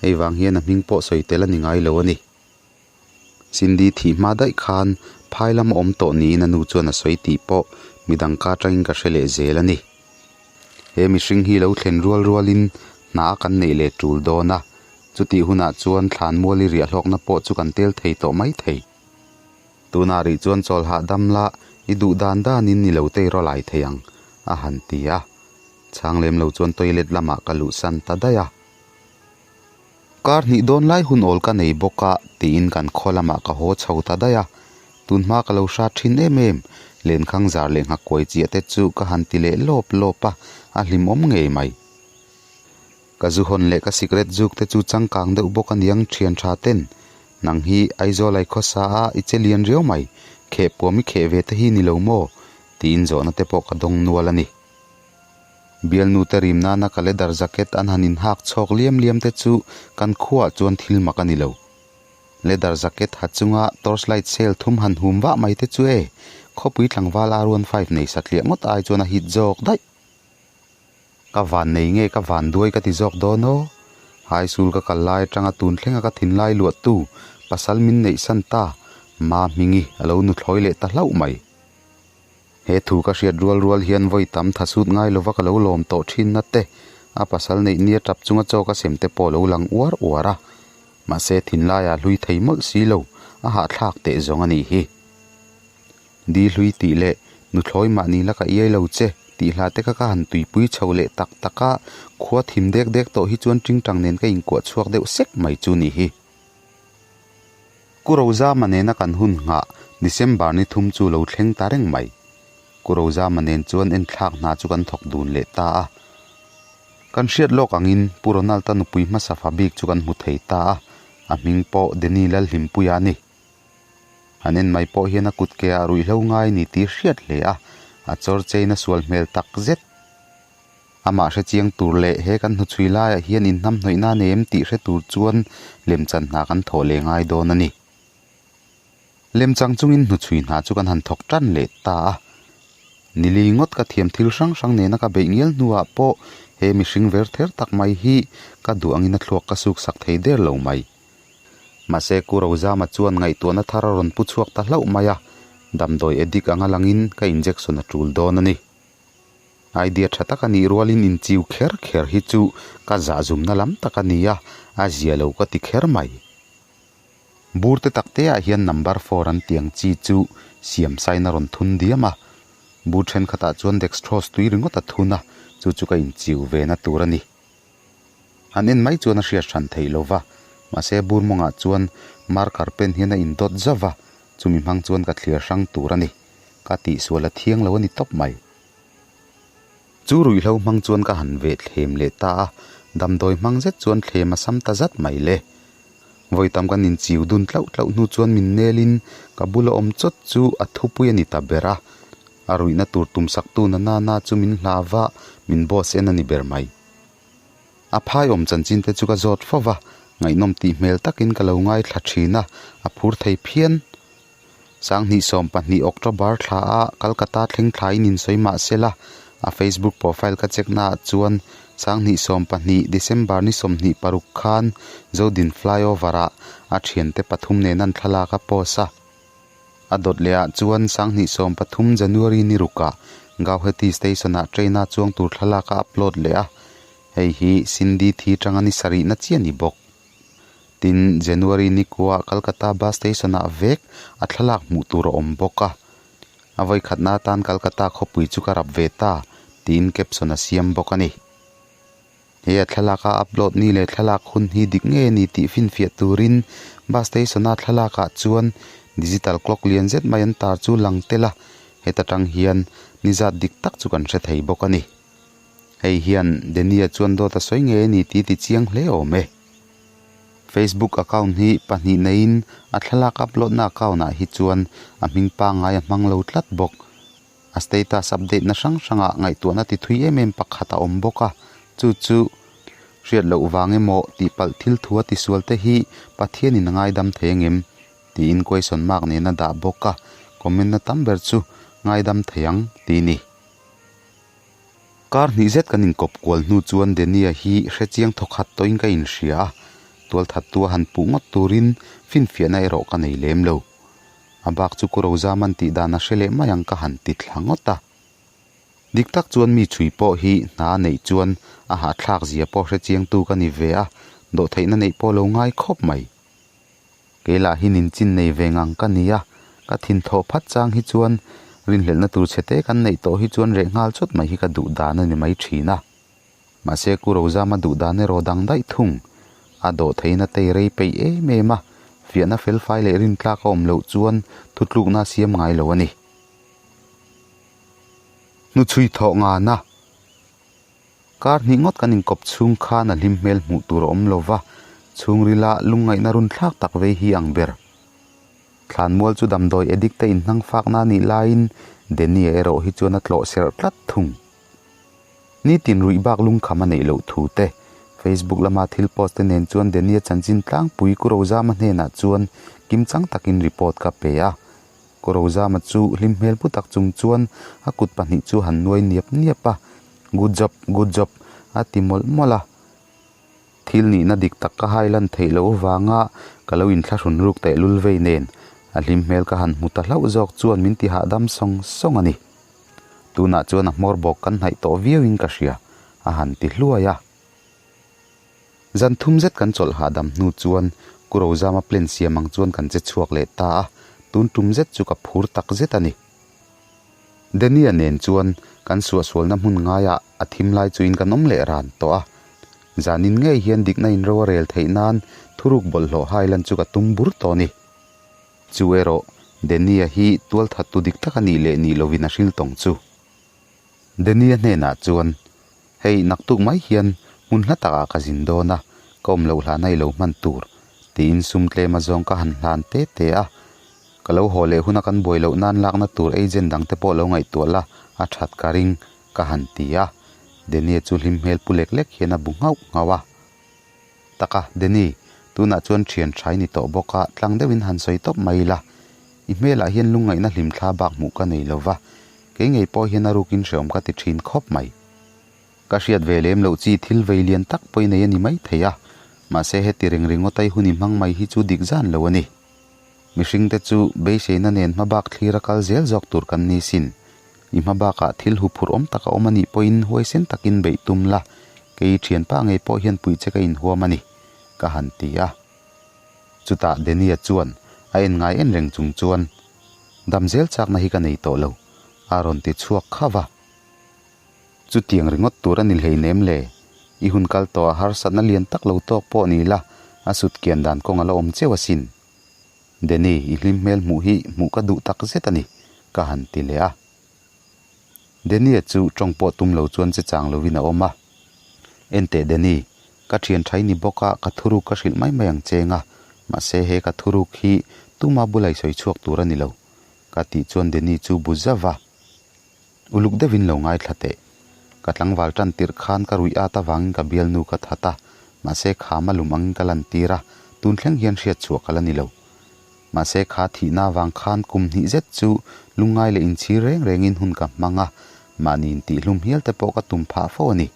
Speaker 2: hei vang hian a hming pawh sawi tel a ni ngai lo a ni. Cindy thih hma daih khan phai lam a awm tawh niin a nu chuan a sawi tih pawh midang ka atangin ka hre leh zel a ni. He mihring hi lo thlen rual rualin hna kan neih leh tul dawn a, chutih hunah chuan thlanmual i riah hlawkna pawh chu kan tel thei tawh mai thei. Tunah rih chuan chawl hahdam la, i duh dan danin i lo tei rawlai thei ang, a han ti a. Chhang lem lo chuan toilet lamah ka luhsan ta daih a. Kar hnih dawn lai hun awl ka nei bawk a, tiin kan khaw lamah ka haw chho ta daih a. Tunhma ka lo hrat thin em em, lenkhang zar leh nghakuai chiah te chu ka han ti leh lawp lawp a, a hlimawm ngei mai. Ka zu hawn leh ka sikret zuk te chu changkang deuh bawk a niang thian tha ten. Nang hi Aizawl ai khawsa a i che lian riau mai, kheh puam i kheh ve te hi ni lo maw? tiin zawhna te pawh ka dawng nual a ni. Bialnu te rim nana ka leather jacket an han inhak chhawk liam liam te chu kan khuaah chuan thil mak a ni lo. Leather jacket ha chunga torchlight sale thum han hum vah mai te chu e, khawpui tlangval R15 nei satliah ngawt ai chuan a hit zawk daih. Ka van nei nge ka van duai ka ti zawk dawn aw. High school ka kal lai atanga tun thlenga ka thinlai luahtu pasal min neih san ta Mahmingi a lo nuthlawi leh ta hlauh mai. He thu ka hriat rual rual hian vawi tam tha sut ngai lova ka lo lawm tawh thinna te, a pasal neih nia tap chunga chaw ka sem te pawh a lo lang uar uar a. Mahse thinlaiah hlui thei mawlh si lo, a hahthlak teh zawng a nih hi. Di hlui tih leh nuthlawi mahni la ka iai lo che tih hla te kha ka han tuipui chho leh tak tak a, khua thim dek dek tawh hi chuan tingtang nen ka inkuah chhuak deuh sek mai chu nih hi. Ku Rozama nena kan hun nghah December ni thum chu lo thleng ta reng mai. Ku Rozama nen chuan enthlak hna chu kan thawk dun leh ta a. Kan hriat lawk angin Pu Ronald-a nupui hmasa fa bik chu kan hmu thei ta a, a hming pawh Danny Lalhlimpuia a ni. An en mai pawh hian a kut ke ah ruihhlo ngai ni tih hriat hle a, a chawr chein a sual hmel tak zet. Amah hre chiang tur leh he kan hnuchhui laiah hian inhnamhnawihna a nei em tih hre tur chuan lemchan hna kan thawh leh ngai dawn a ni. Lemchang chungin hnuchhui hna chu kan han thawk tan leh ta a. Nili ngawt ka thiam thil hrang hrang nena ka beih ngial hnuah pawh he mihring ver ther tak mai hi ka duh angin a thluak ka suk sak thei der lo mai. Mahse Ku Rozama chuan ngaihtuahna thar a rawn pu chhuak ta hlauh mai a, damdawi addict anga langin ka injection a tul dawn a ni. Idea tha tak a nih rualin inchiu kher kher hi chu ka zahzumna lam tak a ni a, a zia lo ka ti kher mai. Bur te tak te ah hian number four an tih ang chi chu siam sain a rawn thun diam a, bur thenkhatah chuan dextrose tui ringawt a thun a, chu chu ka inchiu ve na tur a ni. An en mai chuan a hriat hran theih lo va, mahse bur mawngah chuan marker pen hian a indawt zauh va, chumi hmang chuan ka thliar hrang tur a ni. Ka tihsual a thiang lo a ni tawp mai. Chu ruihhlo hmang chuan ka han veh thlem leh ta a, damdawi hmang zet chuan thlem a sam ta zat mai le. Vawi tam kan inchiu dun tlauh tlauh hnu chuan min nelin ka bula awm chawt chu a thupui a ni ta ber a, a ruihna tur tumsaktu na nana chu min hlau va, min boss en a ni ber mai. A phai awm chanchin te chu ka zawt fo va, ngaihnawm tih hmel takin ka lo ngaithla thin a, a phur thei phian. Sanghnih 12 October thla a Calcutta thleng thlaiin insawi mah se la, a Facebook profile ka check naah chuan Sanghnih 12 December ni 26 khan Zodin flyover ah a thiante pathum nen an thlalak a post a. A dawt leh ah chuan Sanghnih 13 January ni rukah Gauhati station ah train a chuang tur thlalak a upload leh a, hei hi Sindhi thi tanga ni sarihna chiah ni bawk. Tin, January ni kua Calcutta bus station-ah vek a thlalak hmuh tur a awm bawk a. A vawikhatna atan Calcutta khawpui chu ka rap ve ta, tiin caption a siam bawk a ni. He a thlalaka upload ni leh thlalak hun hi dik nge ni tih finfiah turin bus station-a thlalakah chuan digital clock lian zet mai an tar chu lang tel a, heta tang hian ni zat dik tak chu kan hre thei bawk a ni. Hei hian Danny-a chuan dawt a sawi ngei a ni tih ti chiang hle awm e. Facebook account hi pahnih neiin a thlalak upload na account ah hi chuan a hming pangngai a hmang lo tlat bawk. A status update na hrang hrangah ngaihtuahna ti thui em em pakhat a awm bawk a, chu chu hriat loh vang emaw tihpalh thil thu a tisual te hi Pathianin a ngaidam thei angem? tiin question mark nen a dah bawk a, comment na tam ber chu ngaidam thei ang tih ni. Kar hnih zet kan inkawp kual hnu chuan Denia hi hrechiang thawkhat tawhin ka inhria a, tualthattu a han puh ngawt turin finfiahna erawh ka nei lem lo. A bak chu Ku Rozaman tih dan a hre leh mai ang ka han ti thla ngawt a. Dik tak chuan mi chhui pawh hi hna a neih chuan a hahthlak zia pawh hrechiangtu ka ni ve a, dawhtheihna neih pawh lo ngai khawp mai. Kei lah hi ninchin nei ve ngang ka ni a, ka thin thawh phat chang hi chuan rinhlelhna tur chhe te kan neih tawh hi chuan reh nghal chawt mai hi ka duh dan a ni mai thin a. Mahse Ku Rozama duh dan erawh dang daih thung. A dawh theihin a tei rei peih em em a, fiahna felfai leh rintlak a awm loh chuan thutlukna a siam ngai lo a ni. Hnuchhui thawh ngana. Kar hnih ngawt kan inkawp chhung khan a hlim hmel hmuh tur a awm lo va, chhungrila lungngaihna run thlak tak vei hi ang ber. Thlanmual chu damdawi addict te inhnang fakna a nih laiin Danny-a erawh hi chuan a tlawh serh tlat thung. Nitin ruih bak lungkham a neih loh thu te, Facebook lama thil post te nen chuan Danny-a chanchin tlangpui Ku Rozama hnenah chuan kimchang takin report ka pe a. Ku Rozama chu hlim hmel pu tak chung chuan a kut pahnih chu han nuai niap niap a, Good job, good job, a ti mawlh mawlh a. Thil nihna dik tak ka hai lan theih loh avanga ka lo inthlahrun ruk tehlul vei nen a hlim hmel ka han hmu ta hlauh zawk chuan min ti hahdam sawng sawng a ni. Tunah chuan a hmawr bawk kan hnaih tawh viauin ka hria, a han ti hluai a. Zan thum zet kan chawlh hahdam hnu chuan Ku Rozama plan siam ang chuan kan che chhuak leh ta a, tun tum zet chu ka phur tak zet a ni. Dania nen chuan kan suahsualna hmun ngaiah a thim lai chuin kan awm leh ran tawh a, zanin ngei hian dikna inro a rel theih nan thuruk bawlhhlawh hai lan chu ka tum bur tawh a ni. Chu erawh Dania hi tualthattu dik tak a nih leh nih lovin a hril tawng chu. Dania hnenah chuan, Hei, naktuk mai hian hmun hla takah ka zin dawn a, ka awm loh hlana i lo hman tur, tiin sum tlem azawng ka han hlan te te a. Ka lo haw leh huna kan buai loh nan lakna tur agent dangte pawh lo ngaihtuah la, a that ka ring, ka han ti a. Dania chu hlim hmel pu lek lek hian a bu nghauh nghauh a. Taka, Danny, tunah chuan thian tha i ni tawh bawk a, tlang deuhin han sawi tawp mai ila. I hmelah hian lungngaihna hlimthla bak hmuh ka nei lo va, kei ngei pawh hian a rukin hreawm ka ti thin khawp mai. Ka hriat ve lem loh chi thil vei lian tak pawh i nei a ni mai thei a, mahse heti reng ringawt ai hun i hmang mai hi chu dik zan lo a ni. Mihringte chu beiseina nen hmabak thlir a kal zel zawk tur kan ni sin. I hmabakah thil huphurh awm tak a awm a nih pawhin huaisen takin beih tum la, kei thianpa ngei pawh hian puih che ka inhuam a ni, ka han ti a. Chutah Denia chuan a en ngai en reng chung chuan, Dam zel chakna hi ka nei tawh lo, a rawn ti chhuak khauh a. Chutiang ringawt tur a ni hleinem le, i hun kal tawh a harsatna lian tak lo tawk pawh ni la, a sut kian dan kawng a la awm cheu asin. Danny, i hlim hmel hmuh hi hmuh ka duh tak zet a ni, ka han ti leh a. Danny-a chu tawng pawh tum lo chuan che chang lovin a awm a. Enteh Danny, ka thian tha i ni bawk a, ka thuruk ka hrilh mai mai ang cheng a, mahse he ka thuruk hi tuma bula i sawi chhuak tur a ni lo, ka tih chuan Danny chu bu zauh va. Uluk deuhin lo ngaithla teh. Ka tlangval tan tirh khan ka ruih at avangin ka bialnu ka that a, mahse kham a lum angin ka lantir a, tun thleng hian hriat chhuah ka la ni lo. Mahse kha thihna avang khan kum hnih zet chu lungngai leh inchhir reng rengin hun ka hmang a, mahni intihhlum hial te pawh ka tum phah fo a ni.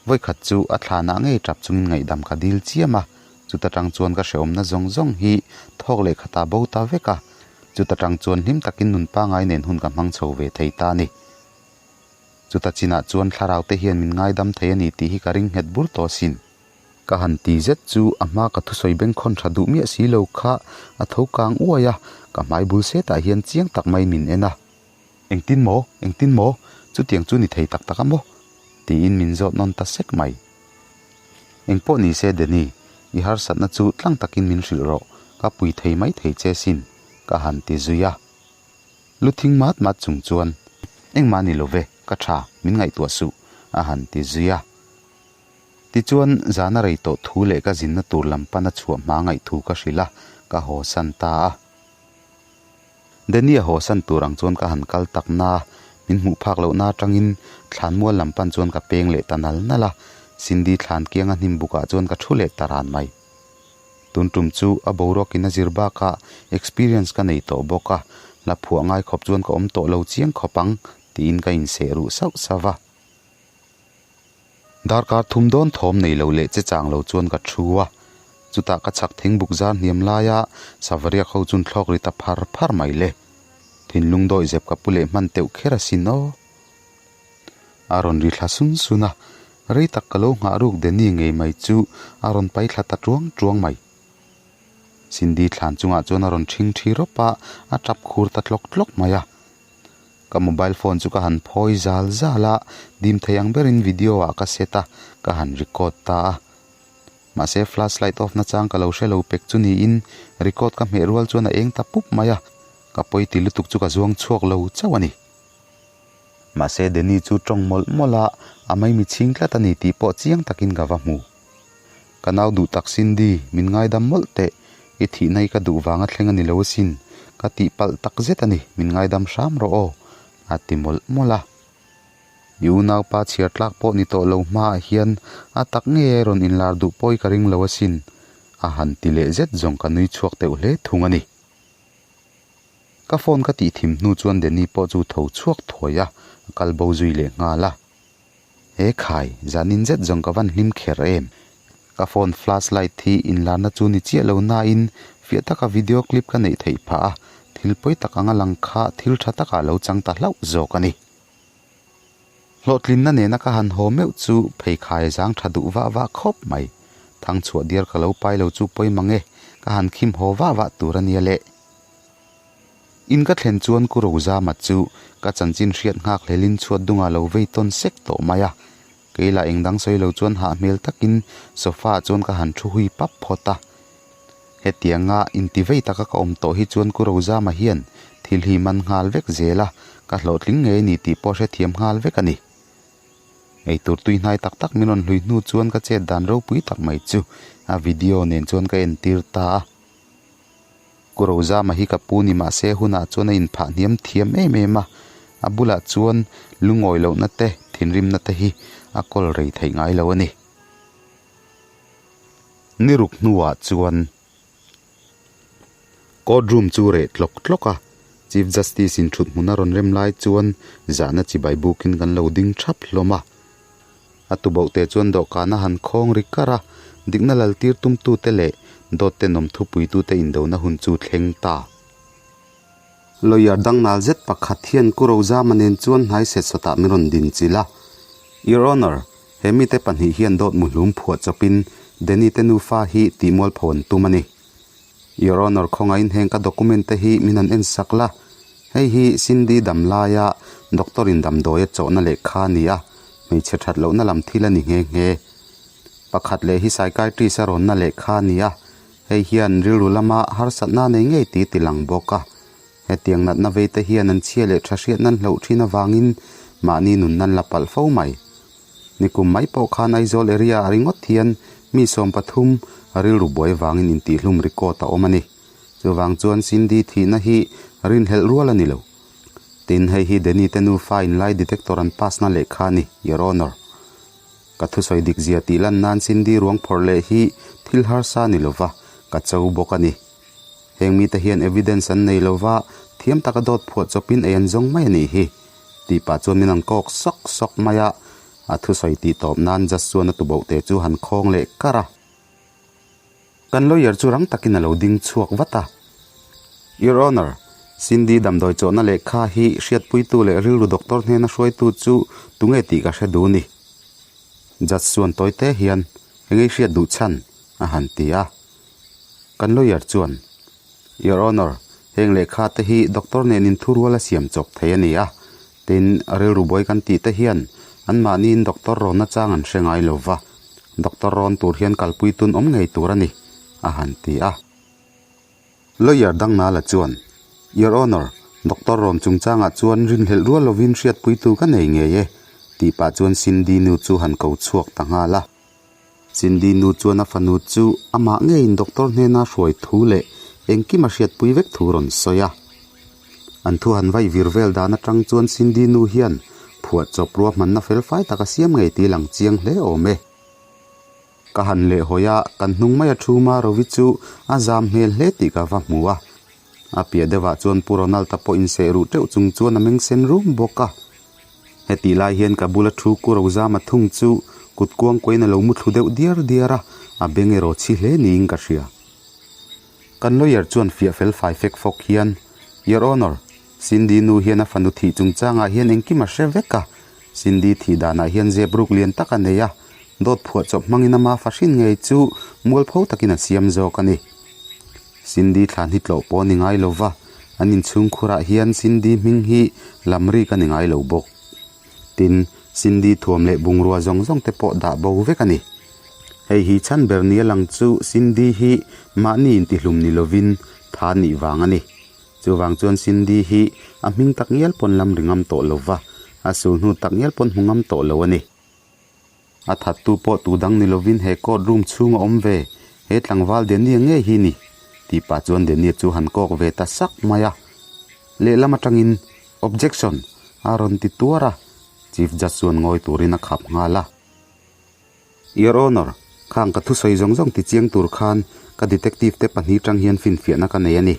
Speaker 2: Vawikhat chu a thlanah ngei tap chungin ngaihdam ka dil chiam a, chuta tang chuan ka hrehawmna zawng zawng hi thawk leh khata bo ta vek a, chuta tang chuan hlim takin nun pangai nen hun ka hmang chho ve thei ta a ni. Chuta chinah chuan thlarau te hian min ngaidam thei a ni tih hi ka ring nghet bur tawh asin. Ka han ti zet chu a hma ka thusawi bengkhawn tha duh miah si lo kha a tho kang uai a, ka hmai bul setah hian chiang tak mai min en a. Engtin maw? Engtin maw? Chutiang chu ni thei tak tak a maw? Tiin min zawt nawn ta sek mai. Engpawh ni se Danny, i harsatna chu tlang takin min hrilh rawh, ka pui thei mai thei che sin, ka han ti zui a. Lu thing mat mat chung chuan, Engmah ni lo ve, ka tha, min ngaihtuah suh, a han ti zui a. Tichuan, zana rei tawh thu leh ka zinna tur lam pana chhuah hma ngaih thu ka hrilh a, ka haw san ta a. Danny-a haw san tur ang chuan ka han kal tak na, min hmuh phak lohna atangin thlanmual lam pan chuan ka peng leh ta nal nal a, Cindy thlan kianga hnim bukah chuan ka thu leh ta ran mai. Tun tum chu a boruakin a zir bakah experience ka nei tawh bawk a, hla phuah ngai khawp chuan ka awm tawh lo chiang khawp ang tiin ka inseh ruh sauh sauh va. Darkar thum dawn thawm nei lo leh che chang lo chuan ka thu a, chutah ka chhak thing buk zar hniam laia Savariak ho chun thlawk ri ta phar phar mai le. Thinlung dawi zep ka pu leh hman teuh kher asin aw. A rawn ri thla sun sun a, rei tak ka lo nghah ruk Danny ngei mai chu a rawn pai thla ta tuang tuang mai. Cindy thlan chungah chuan a rawn ṭhing ṭhi rawp a, a tap khur ta tlawk tlawk mai a. Ka mobile phone chu ka han phawi zal zal a, dim thei ang berin video ah ka set a, ka han record ta a. Mahse flash light off nachang ka lo hre lo pek chu niin record ka hmeh rual chuan a eng ta pup mai a, ka pawi ti lutuk chu ka zuang chhuak lo chauh a ni. Mahse Danny chu tawng mawlh mawlh a, a maimi chhing tlat a ni tih pawh chiang takin ka va hmu. Ka nau duh tak Cindy, min ngaidam mawlh teh, i thihna hi ka duh vanga thleng a ni lo asin, ka tih palh tak zet a ni, min ngaidam hram rawh aw, a ti mawlh mawlh a. I unaupa chhiar tlak pawh ni tawh lo hmaah hian a tak ngei a rawn inlar duh pawh hi ka ring lo asin, a han ti leh zet zawng ka nui chhuak deuh hle thung a ni. Ka phone ka tih thim hnu chuan Danny pawh chu tho chhuak thuai a, a kal bo zui leh nghal a. He khai, zanin zet zawng ka van hlim kher em? Ka phone flash light hi inlarna chu ni chiah lo nain fiah taka video clip ka neih theih phah a, thil pawi tak anga lang kha thil tha takah lo chang ta hlauh zawk a ni. Hlawhtlinna nena ka han haw meuh chu pheikhai zang tha duh vah vah khawp mai. Thangchhuah diar ka lo pai lo chu pawi mang e, ka han khim haw vah vah tur a nia le. In ka thlen chuan Ku Rozama chu ka chanchin hriat nghak hlelin chhuat dungah lo vei tawn sek tawh mai a. Kei lah eng dang sawi lo chuan hah hmel takin sofa ah chuan ka han thu hui pap phawt a. Hetianga inti vei taka ka awm tawh hi chuan Ku Rozama hian thil hi man nghal vek zel a, ka hlawhtling ngei a ni tih pawh hrethiam nghal vek a ni. Eitur tui hnai tak tak min rawn hlui hnu chuan ka chet dan ropui tak mai chu a video nen chuan ka entir ta a. Ku Rozama hi ka pu ni mahse hunah chuan a inphah hniam thiam em em a, a bulah chuan lungawi lohna te, thinrimna te hi a kawl rei theih ngai lo a ni. Ni ruk hnuah chuan court room chu reh tlawk tlawk a, Chief Justice in thut hmun a rawn rem lai chuan zahna chibai bukin kan lo ding thap hlawm a. A tubohte chuan dawhkan a han khawng ri kar a, dikna laltir tumtute leh dawt tenawm thupuitute indona hun chu thleng ta. Lawyer dangnal zet pakhat hian Ku Rozama nen chuan hnai set sawtah min rawn din chilh a, Your Honour, he mite pahnih hian dawt muhlum phuah chawpin Danny te nufa hi tihmualpho an tum a ni. Your Honour khawngaihin heng ka document te hi min han en sak la, hei hi Cindy dam laia doctor in damdawi a chawhna lehkha a ni a, hmeichhe that lohna lam thil a ni nghe nghe. Pakhat leh hi psychiatrist a rawnna lehkha a ni a, hei hian rilru lama harsatna nei ngei ti ti lang bawk a. Hetiang natna vei te hian an chhia leh tha hriat nan hloh thin avangin mahni nun nan la palh fo mai. Nikum mai pawh khan Aizawl area ah ringawt hian mi 13 rilru buai vangin intihhlum record a awm a ni. Chuvang chuan Cindy thihna hi rinhlelh rual a ni lo. Tin, hei hi Danny te nufa in lie detector an pass na lehkha a ni, Your Honour. Ka thusawi dik zia tih lan nan Cindy ruang phawrh leh hi thil harsa ni lova ka cho bawk a ni. Heng mite hian evidence an nei lova thiam taka dawt phuah chawpin ei an zawng mai a nih hi. Tih pah chuan min han kawk sawk sawk mai a, a thusawi tih tawp nan Judge chuan a tubohte chu han khawng leh kar a. Kan lawyer chu rang takin a lo ding chhuak vat a. Your Honour, Cindy damdawi chawhna lehkha hi hriatpuitu leh rilru doctor hnena hruaitu chu tunge tih ka hre duh ni. Judge chuan tawite hian, Engei hriat duh chhan? a han ti a. Kan lawyer chuan, Your Honour, heng lehkha te hi doctor nen inthurual a siam chawp thei a ni a, tin, rilru buai kan tih te hian anmahniin doctor rawn nachang an hre ngai lo va, doctor rawn tur hian kalpui tun awm ngei tur a ni, a han ti a. Lawyer Dangnala chuan, Your Honour, doctor rawn chungchangah chuan rinhlelh rual lovin hriatpuitu ka nei ngei e. Tih pah chuan Cindy nu chu han ko chhuak ta nghal a. Cindy nu chuan a fanu chu amah ngeiin doctor hnena hruai thu leh engkim a hriatpui vek thu rawn sawi a. An thu han vaih vir vel dan atang chuan Cindy nu hian phuahchawp ruahmanna felfai tak a siam ngei tih lang chiang hle awm e. Ka han lehhawi a, kan hnung mai a thu Marovi chu a zam hmel hle tih ka va hmu a. A piah deuhah chuan Pu Ronald-a pawh inseh ruh teuh chung chuan a meng sen rum bawk a. Hetih lai hian ka bula thu Ku Rozama thung chu kut kuang kuain a lo mu thlu deuh diar diar a, a beng erawh chhi hle niin ka hria. Kan lawyer chuan fiah fel fai fek fawk hian, Your Honour, Cindy nu hian a fanu thih chungchangah hian engkim a hre vek a, Cindy thih danah hian zep ruk lian tak a nei a, dawt phuahchawp hmangin ama fahrin ngei chu mualpho takin a siam zawk a ni. Cindy thlan hi tlawh pawh a ni ngai lo va, an inchhungkhurah hian Cindy hming hi lam rik a ni ngai lo bawk. Tin, Cindy thuam leh bungrua zawng zawng te pawh dah bo vek a ni. Hei hi chhan ber nia lang chu Cindy hi mahni intihlum ni lovin tha nih vang a ni. Chuvang chuan Cindy hi a hming tak ngial pawn lam ri ngam tawh lo va, a sulhnu tak ngial pawn hmu ngam tawh lo a ni. A thattu pawh tu dang ni lovin he court room chhung a awm ve, he tlangval Dania ngei hi ni, tih pah chuan Dania chu han kawk ve ta sak mai a. Lehlam atangin, Objection! a rawn ti tuar a, Chief Judge chuan ngawi turin a khap nghal a. Your Honour, khang ka thusawi zawng zawng ti chiang tur khan ka detective te pahnih tang hian finfiahna ka nei a ni.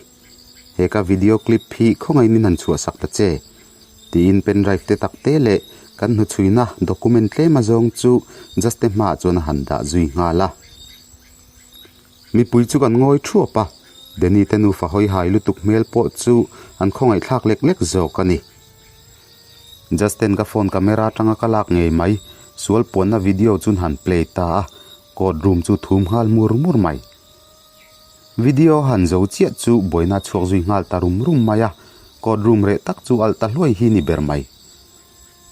Speaker 2: He ka video clip hi khawngaih min han chhuahsak ta che? Tiin pen drive te tak te leh kan hnuchhuina document tlem azawng chu Juste hmaah chuan a han dah zui nghal a. Mipui chu kan ngawi thuap a, Danny te nufa hawi hai lutuk hmel pawh chu an khawngaihthlak lek lek zawk a ni. Justin ka phone camera atanga ka lak ngei mai, sual puanna video chu an han play ta a, court room chu thum nghal mur mur mai. Video han zo chiah chu buaina chhuak zui nghal ta rum rum mai a, court room reh tak chu alh ta hluai hi ni ber mai.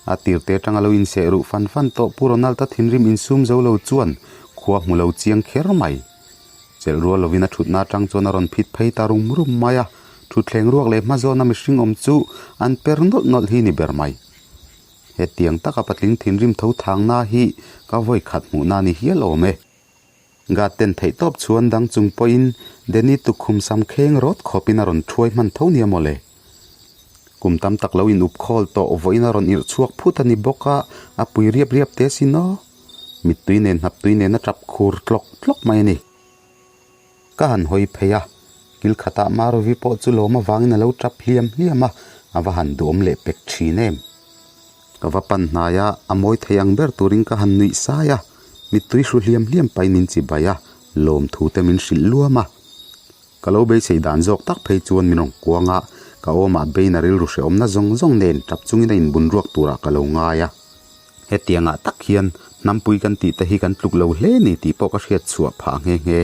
Speaker 2: A tirte atanga lo inseh ruh fan fan tawh Pu Ronald-a thinrim insum zo lo chuan khua hmu lo chiang kher mai. Chelh rual lovin a thutna atang chuan a rawn phit phei ta rum rum mai a, thutthleng ruak leh hma zawna mihring awm chu an per nawlh nawlh hi ni ber mai. Hetiang taka patling thinrim tho thangna hi ka vawi khat hmuhna ni hial awm e. Guard ten theih tawp chuan dang chung pawhin Danny tukkhum sam kheng rawt khawpin a rawn thuai hman tho nia mawle. Kum tam tak lo in up khawl tawh vawiin a rawn irh chhuak phut a ni bawk a, a pui riap riap te sin aw. Mittui nen hnap tui nen a tap khur tlawk tlawk mai a ni. Ka han hawi phei a, kil khatah Marovi pawh chu lawm avangin a lo tap hliam hliam a, a va han duhawm leh pek thin em. Ka va pan hnai a, a mawi thei ang ber turin ka han nuih sai a, mittui hru hliam hliam pahin min chi bai a, lawmthu te min hrilh luam a. Ka lo beisei dan zawk tak phei chuan min rawn kuang a, ka awmah bein a rilru hrehawmna zawng zawng nen tap chungin a inbun ruak turah ka lo ngai a. Hetiangah tak hian hnampui kan tih te hi kan tluk lo hle ni tih pawh ka hriat chhuah phah nghe nghe.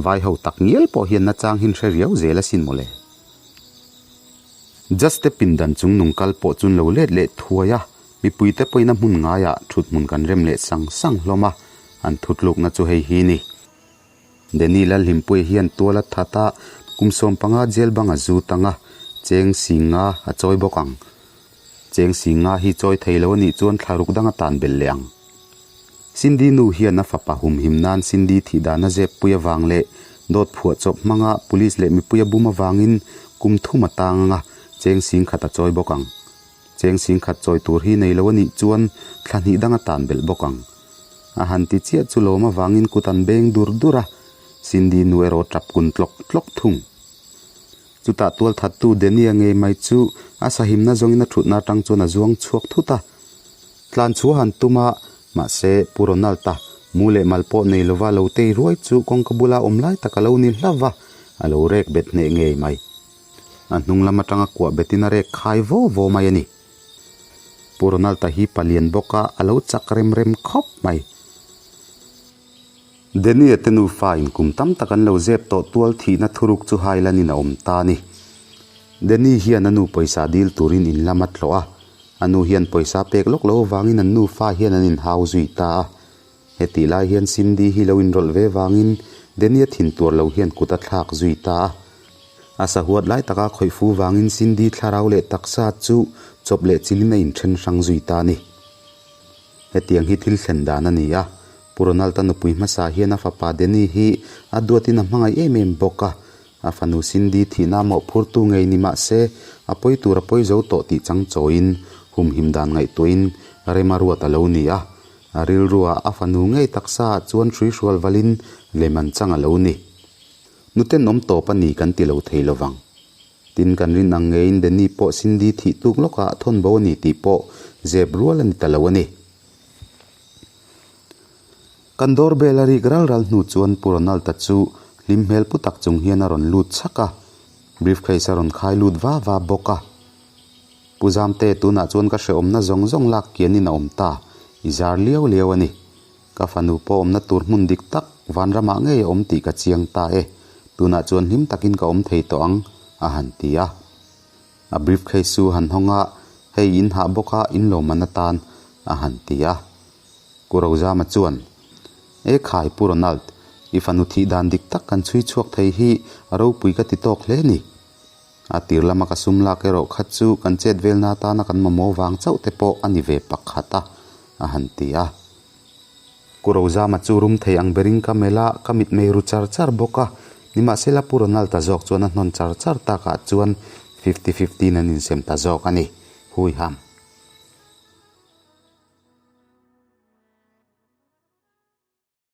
Speaker 2: Vai ho tak ngial pawh hian nachang hin hre riau zel asin mawle. Just te pindan chung nung kal pawh chun lo let leh thuai a, mipuite pawhin a hmun ngaiah thut hmun kan rem leh sang sang hlawm a, an thutlukna chu hei hi ni. Danny Lalhlimpuia hian tual a that a, kum 15 jail bang a zut ang a, cheng singa a chawi bawk ang. Cheng singa hi chawi thei lo a nih chuan thlaruk dang a tan belh leh ang. Cindy nu hian a fapa humhim nan Cindy thih dan a zep pui avang leh dawt phuah chawp hmanga police leh mipui a bum avangin kum thum a tang anga cheng sing khat a chawi bawk ang. Cheng sing khat chawi tur hi nei lo a nih chuan thla hnih dang a tan belh bawk ang. A han ti chiah chu lawm avangin kut an beng dur dur a, Cindy nu erawh tap kun tlawk tlawk thung. Chutah tualthattu Danny-a ngei mai chu a sahimna zawngin a thutna atang chuan a zuang chhuak thut a. Tlan chu a han tum a, mahse Pu Ronald-a mu leh mal pawh nei lova lo tei ruai chu kawngka bula awm lai tak a lo ni hlauh va, a lo rek bet hneh ngei mai. A hnung lam atanga kuah betin a rek khai vaw vaw mai a ni. Pu Ronald-a hi palian bawk a, a lo chak rem rem khawp mai. Danny-a te nufa in kum tam tak an lo zep tawh tual thihna thuruk chu Highland in a awm ta a ni. Danny hian a nu pawisa dil turin in lam a tlawh a, a nu hian pawisa pek lawk lo avangin an nufa hian an inhau zui ta a. Hetih lai hian Cindy hi lo inrawlh ve vangin Danny-a thin tuar lo hian kut a thlak zui ta a. A sahuat lai taka khawih fu vangin Cindy thlarau leh taksa chu chawp leh chilin a inthen hrang zui ta a ni. Hetiang hi thil thlen dan a ni a, Pu Ronald-a nupui hmasa hian a fapa Danny hi a duatin a hmangaih em em bawk a, a fanu Cindy thihna mawhphurtu ngei ni mah se a pawi tur a pawi zo tawh tih chang chawiin humhim dan ngaihtuahin rem a ruat a lo ni a, a rilruah a fanu ngei taksa ah chuan hruihrual valin lem an chang a lo ni. Nuten awm tawp a ni kan ti lo thei lovang. Tin, kan rin ang ngeiin Danny pawh Cindy thih tuk lawkah a thawn bo a ni tih pawh zep rual a ni ta lo a ni. Kan doorbell a rik ral ral hnu chuan Pu Ronald-a chu hlim hmel pu tak chung hian a rawn lut chhak a, briefcase a rawn khai lut va va bawk a. Pu Zamte, tunah chuan ka hrehawmna zawng zawng lak kianin a awm ta, i zar liau liau a ni. Ka fanu pawh awmna tur hmun dik tak vanramah ngei a awm tih ka chiang ta e, tunah chuan hlim takin ka awm thei tawh ang, a han ti a. A briefcase chu han hawng a, hei in hah bawk a, in lawmman atan, a han ti a. Ku Rozama chuan, E khai Pu Ronald, i fanu thih dan dik tak kan chhui chhuak thei hi a ropui ka ti tawk hle ni. A tir lama ka sum lak erawh kha chu kan chet velna atana kan mamawh vang chauh te pawh a ni ve pakhat a, a han ti a. Ku Rozama chu rum thei ang berin ka melh a, ka mitmei ru char char bawk a. Nimahsela Pu Ronald-a zawk chuan a hnawn char char takah chuan fifty fifty in an insem ta zawk a ni. Hui ham.